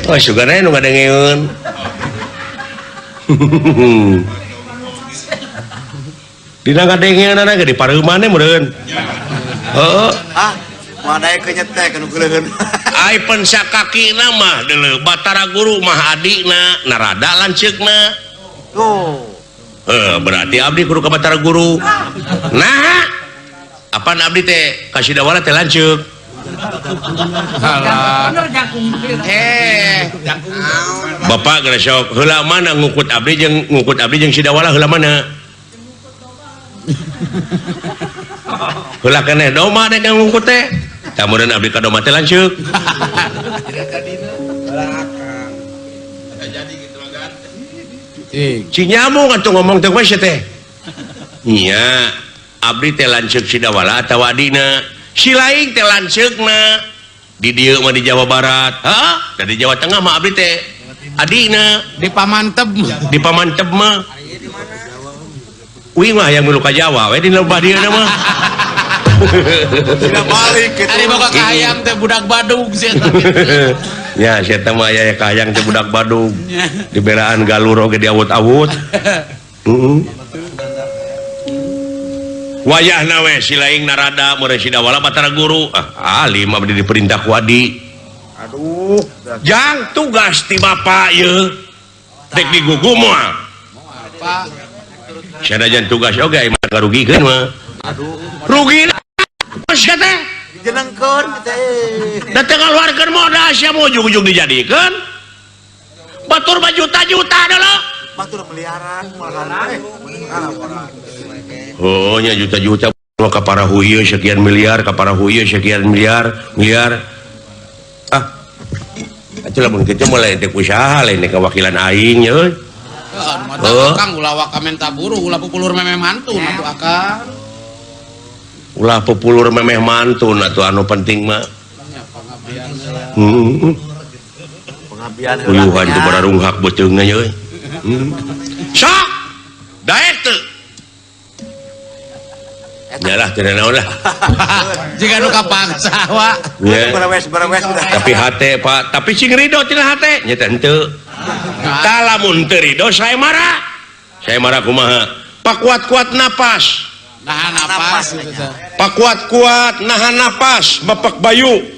Oh sugana nu ngadengeun. Dina ngadengeunana ge di pareuman meureun. Heeh. Ah, moal daekeun nyetek anu geuleuheun. Ai pensakakina mah deuleu Batara Guru mah adina, Narada lanceukna. Tuh. Heuh, berarti abdi kudu ka Batara Guru. Nah, apaan abdi teh ka Sidawala teh lanceuk. Alah. Bapak geus sok heula mana ngukut abdi jeung Sidawala heula mana? Heula keneh doma dek ngungkut teh. Tah meureun abdi ka doma teh lanceuk. Cing nyambung atuh ngomong teh we teh. Nya, abdi teh lanceuk Sidawala atawa adina. Si lain teh lanceukna. Di dieu mah di Jawa Barat, hah? Da di Jawa Tengah mah abdi teh adina. Di Pamanteb. Di Pamanteb mah. Uing mah hayang milu ka Jawa we di lembah dieu mah. Tidak balik gitu. Ari boga kahayang teh budak Badung sia eta. Ya sia teh mah aya kahayang teh budak Badung. Di belaan galur oge diawut-awut. Heeh. Wayahna we si laing Narada meureun Sidawala Batara Guru. Ah, alim abdi diperintah ku adi. Aduh, jang tugas ti bapak ieu. Dek digugu moal. Pak. Sanajan tugas oge aya mah karugikeun mah. Aduh, rugi geus teh. Dijenengkeun teh. Da teu ngaluarkeun modal sia mah ujug-ujug dijadikeun. Batur mah juta-juta deuleu. Batur miliaran malahan. Oh nya juta-juta ka parahu ieu sekian miliar, ka parahu ieu sekian miliar, miliar. Ah. Atuh lamun kitu mah lain teh usaha, lain teh kawakilan aing nya euy. Heeh, Kang ulah waka menta buruh, ulah pupulur memeh mantun atuh akang. Ulah pupulur memeh mantun atuh anu penting mah. Heeh. Pengabdian heula. Uyuhan teu bararunghak beuteungna nya euy. Sok. Daek teu. Nyalah teu naon lah. Jika nu kapaksa wa. Berawes tapi hate Pak, tapi sing rido tina hate nya teh henteu. Tah lamun teu rido saya marah. Saya marah kumaha? Pakuat-kuat napas. Nahan napas. Pakuat-kuat nahan napas, Bapak Bayu.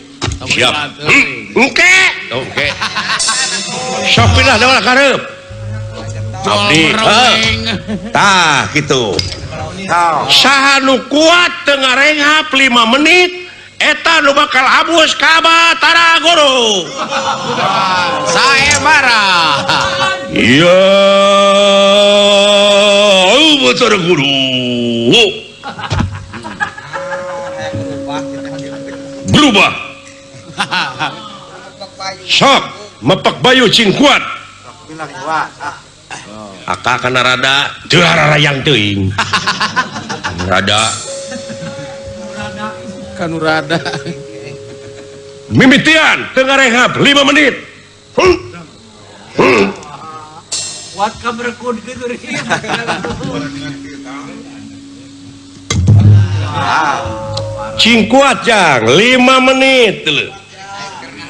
Siap. Engke. Oke. Sok pindah dawala kareup. Abdi. Tah kitu. Saha nu kuat teu ngarenghap 5 menit eta nu bakal abus ka Batara Guru. Sae marah. Ya Batara Guru. Berubah. Sok mepak bayu cing kuat. Aka kana rada teu hararayang teuing. Rada kanu rada. Mimitian teu ngarehab 5 menit. Kuat ka berkud kitu rin. Cing kuat jang 5 menit leuh.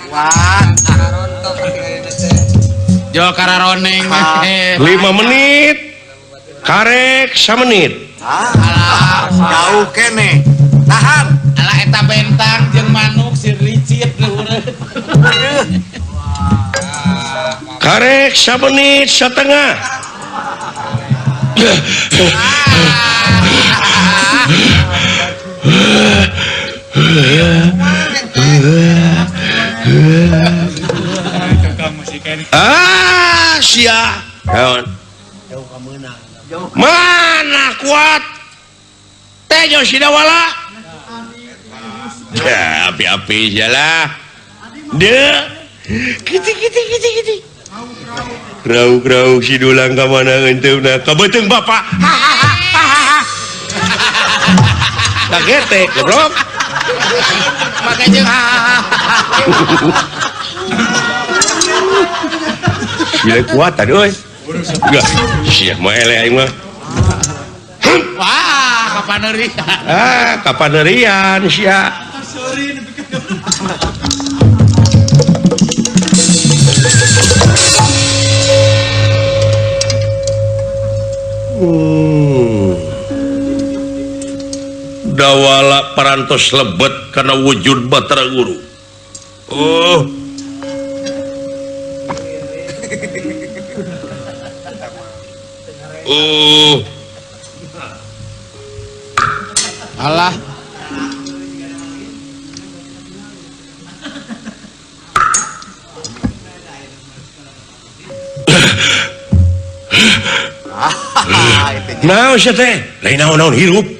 Kuat. Jo kararoneng. 5 menit. Karek samenit. Alah, jauh kene. Tahan. Alah eta bentang jeung manuk si ricit leureun. Karek samenit setengah. Ah, sia. Naon? Mana kuat? Tejo Sidawala. Ya, api-api sialah. De. Kiti kiti kiti kiti. Rauk-rauk si dulang ka mana henteu-na. Ka beuteung bapak. Kaget goblok. Make jeung Gila kuat tadi euy. Enggak, sia mah eleh aing mah. Wah, kapanerian. Ah, kapanerian sia. Dawala parantos lebet karena wujud Batara Guru. Oh. Oh. Alah. Naon sia teh? Lain naon-naon hirup.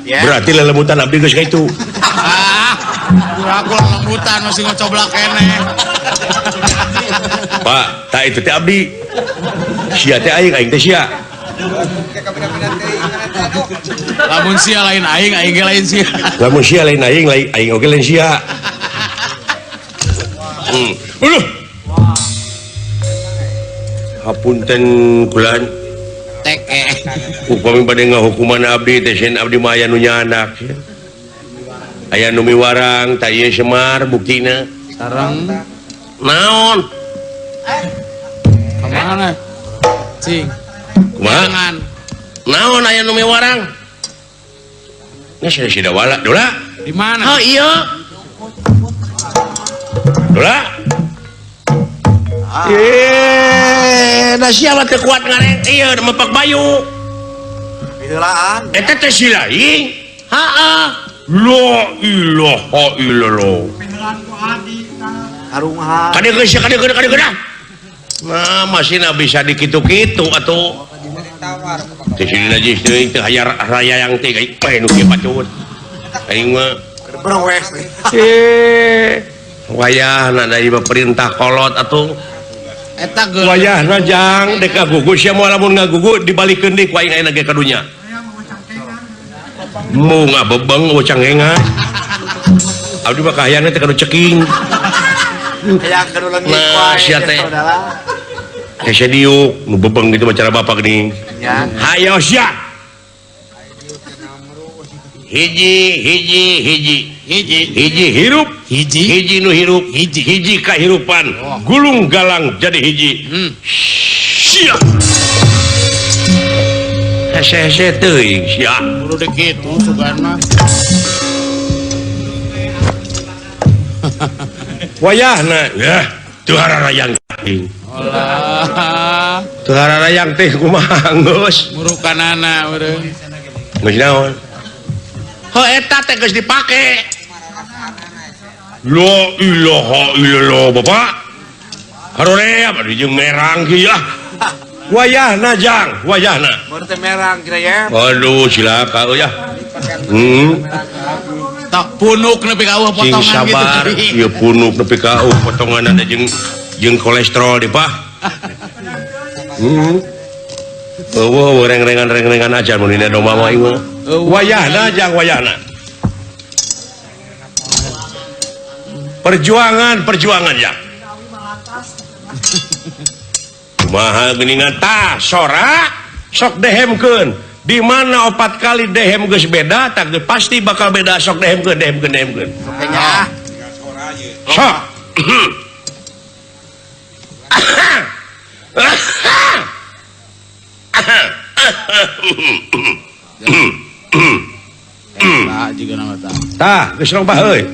Berarti lelemutan abdi geus ka itu. Ah, aku lelemutan masih ngocoblak keneh. Pak, tak itu teh abdi. Sia teh aing, aing teh sia. Lamun sia lain aing, aing ge lain sia. Lamun sia lain aing, aing oge lain sia. Aduh. Hapunten kulan. Upami bade ngahukuman abdi teh sieun abdi mah aya nu nyanak. Aya nu miwarang tah ieu Semar buktina. Sareng naon? Ka mana? Cing. Kumaha? Naon aya nu miwarang? Nya sia Sidawala, Dola. Di mana? Oh iya. Dola. Da sia teh kuat ngareng ieu mepak bayu. Piheulaan. Eta teh si lain. Heeh. La ilaha illallah. Piheulaan ku adi tah. Karungha. Kadegeus sia kadegeus kadegeus. Nah, masih bisa dikitu-kitu atuh. Teh si najis teuing teh hayar raya yang teh gae nu kieu pacut. Aing mah berwes. Wayahna da ieu perintah kolot atuh. Eta geus wayahna jang dek ngagugu sia moal lamun ngagugu dibalikeun deui ku aing ayeuna ge ka dunya. Mau ngabebeng ucanghengan. Abdi mah kahayangna teh kanu ceking. Hayang kanu leungit wae. Sia teh. Hese diuk nu bebeng gitu mah cara bapak geuning. Hayo sia. Hiji hiji hiji hiji hiji hirup hiji hiji nu hirup hiji hiji kahirupan gulung galang jadi hiji. Sia. Hese-hese teuing sia. Buru deuk kitu sugan mah. Wayahna yah teu hararayang teuing. Olah. Teu hararayang teh kumaha geus. Murukanana urang. Geus naon? Heuh eta teh geus dipake. La ilaha illallah bapak. Haroream atuh jeung merang kieu ah. Wayahna jang, wayahna. Mun teh merang kira ya. Aduh cilaka euy ah. Tak punuk nepi ka eueuh potongan gitu. Sabar, ieu punuk nepi ka eueuh potonganna jeung kolesterol di pah. Eueuh reng-rengan-reng-rengan aja mun dina domba mah ieu. Wayahna jang wayahna. Perjuangan perjuangan ya. Kumaha geuningan tah sora sok dehemkeun. Di mana 4 kali dehem geus beda tah pasti bakal beda sok dehemkeun dehemkeun dehemkeun. Sok. Tah geus robah euy.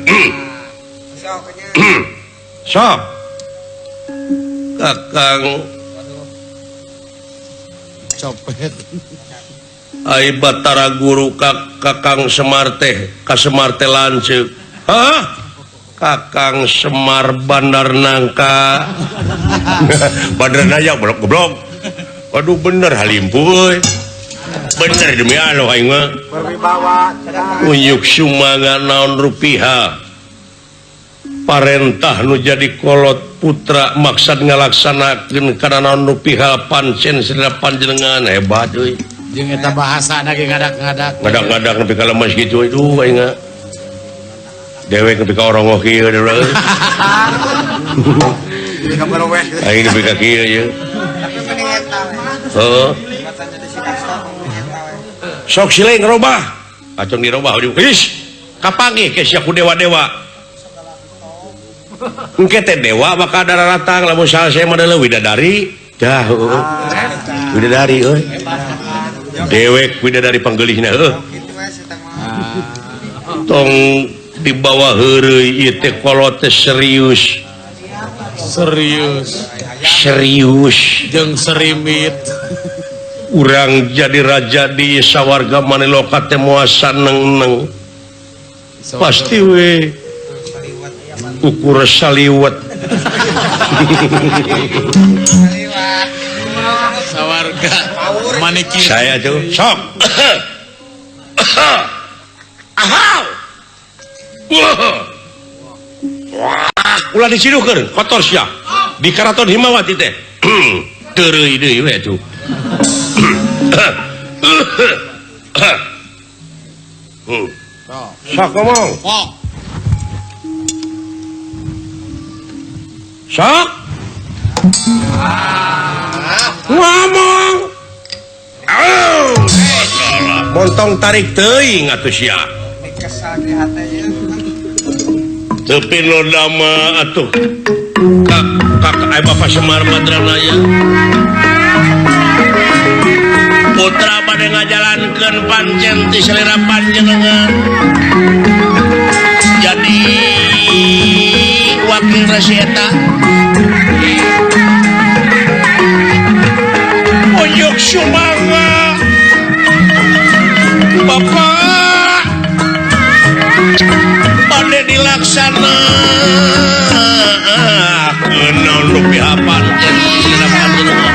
Sok. Kakang copet. Ai Batara Guru Kakang Semar teh ka Semar teh lanceuk. Hah? Kakang Semar Bandar Nangka. Bandar Naya goblok goblok. Waduh bener halimpu euy. Bener demi Allah aing mah. Berwibawa cenah. Unjuk sumangga naon rupiah. Parentah nu jadi kolot putra maksad ngalaksanakeun kana naon rupiah pancen selera panjenengan hebat euy. Jeung eta bahasana ge ngadak-ngadak. Ngadak-ngadak nepi ka lemes kitu itu aing mah. Dewek nepi ka orongoh kieu deui. Aing nepi ka kieu ye. Heeh. Sok sileng robah. Acong dirobah geus. Kapanggih ke sia ku dewa-dewa. Engke teh dewa bakal daratang lamun salse mah deuleu widadari. Dah heueuh. Widadari euy. Dewek widadari panggeulihna heueuh. Tong di bawah heureuy ieu teh kolot teh serius. Serius. Serius jeung serimit. Urang jadi raja di sawarga Maniloka teh moal saneng-neng. Pasti we ukur saliwat. Sawarga maniki. Saya tuh sok. Ulah diciduhkeun kotor sia. Di Karaton Himawati teh. Teureui deui we tuh. Sok ngomong. Sok. Ngomong. Montong tarik teuing atuh sia. Teu pinoda mah atuh. Kak Bapak Semar Madranaya. Putra bade ngajalankeun pancen ti selera panjenengan. Jadi wakil resi eta. Unjuk sumangga. Bapak bade dilaksanakeun naon rupiah pancen ti selera panjenengan.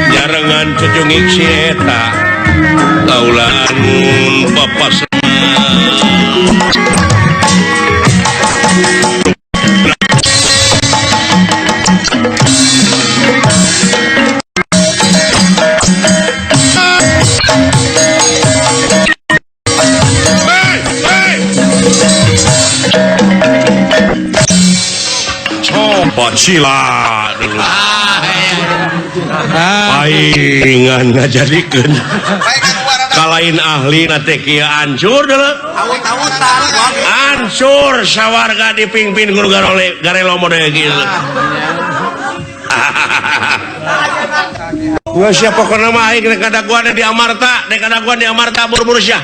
Nyarengan cucungik si eta kaulaan Bapak Semar. Coba sila dulu. Paingan ngajadikeun kalain ahli na teh kieu hancur deuleu. Hancur sawarga dipingpin guru garole garelo mode kieu. Geus sia pokona mah aing rek kadaguan di Amarta, rek kadaguan di Amarta buru-buru sia.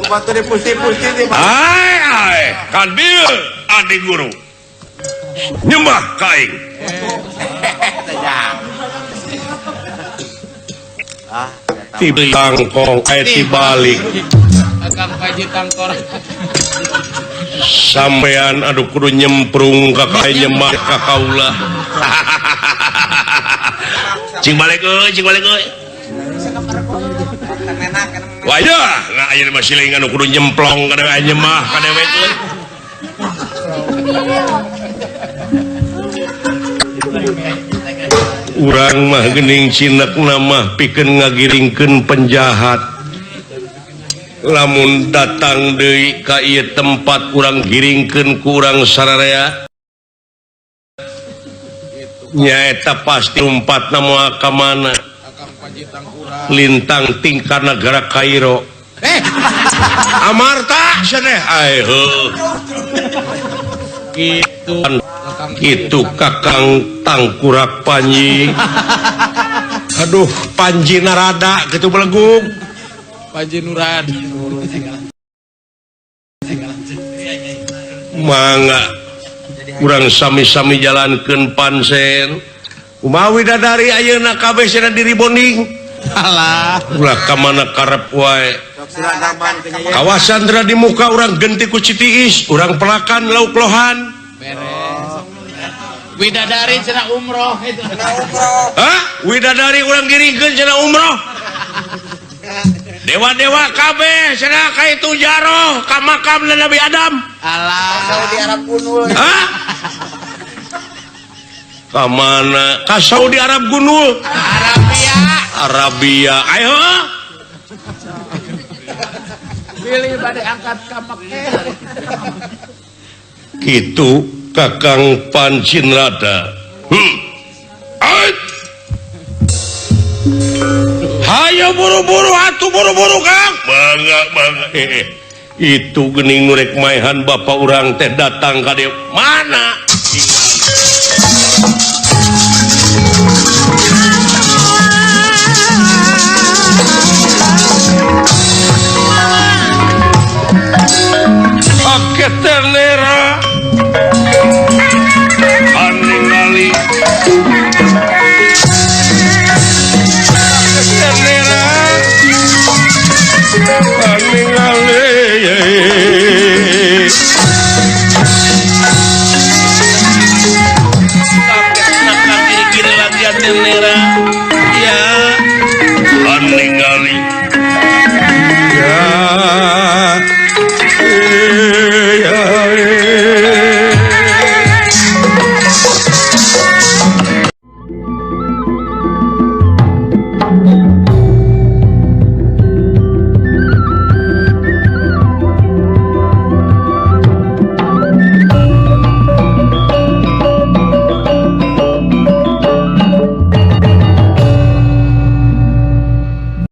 Batu dipusti-pusti di ai ai kan dieu adi guru. Nyembah ka aing. Tangkong tibalik. Akang Paji tangkor. Sampean aduh kudu nyemprung ka kae nyembah ka kaula. Cing balik euy, cing balik euy. Wah ya, nah ayeuna mah siling anu kudu nyemplong ka dewe nyembah ka dewe euy. Urang mah geuning cinekna mah pikeun ngagiringkeun penjahat. Lamun datang deui ka ieu tempat urang giringkeun ku urang sararea. Nyaeta pasti umpatna moal ka mana. Lintang tingkar negara Kairo. Amarta cenah ai heuh. Gitu. Gitu Kakang Tangkurak Panji. Aduh, Panji Narada gitu belegung. Panji Nurad. Mangga urang sami-sami jalankeun pansen. Kumaha widadari ayeuna kabeh cenah diri bonding. Alah, ulah ka mana karep wae. Kawasan teu di muka urang genti ku Citiis, urang pelakan lauk lohan. Beres. Widadari cenah umroh itu. Hah? Widadari urang giringkeun cenah umroh. Dewa-dewa kabeh cenah ka itu jaroh ka makam Nabi Adam. Alah. Saudi Arab gunul. Hah? Ka mana? Ka Saudi Arab gunul. Arabia. Arabia. Ayo. Pilih bade angkat ka Mekah. Kitu Kakang Pancinrada. Hayo buru-buru atuh buru-buru Kang. Mangga mangga. Itu geuning nu rek maehan bapak urang teh datang ka dieu. Mana? Oke tenera aningali tenera aningali kiri-kiri lagi tenera.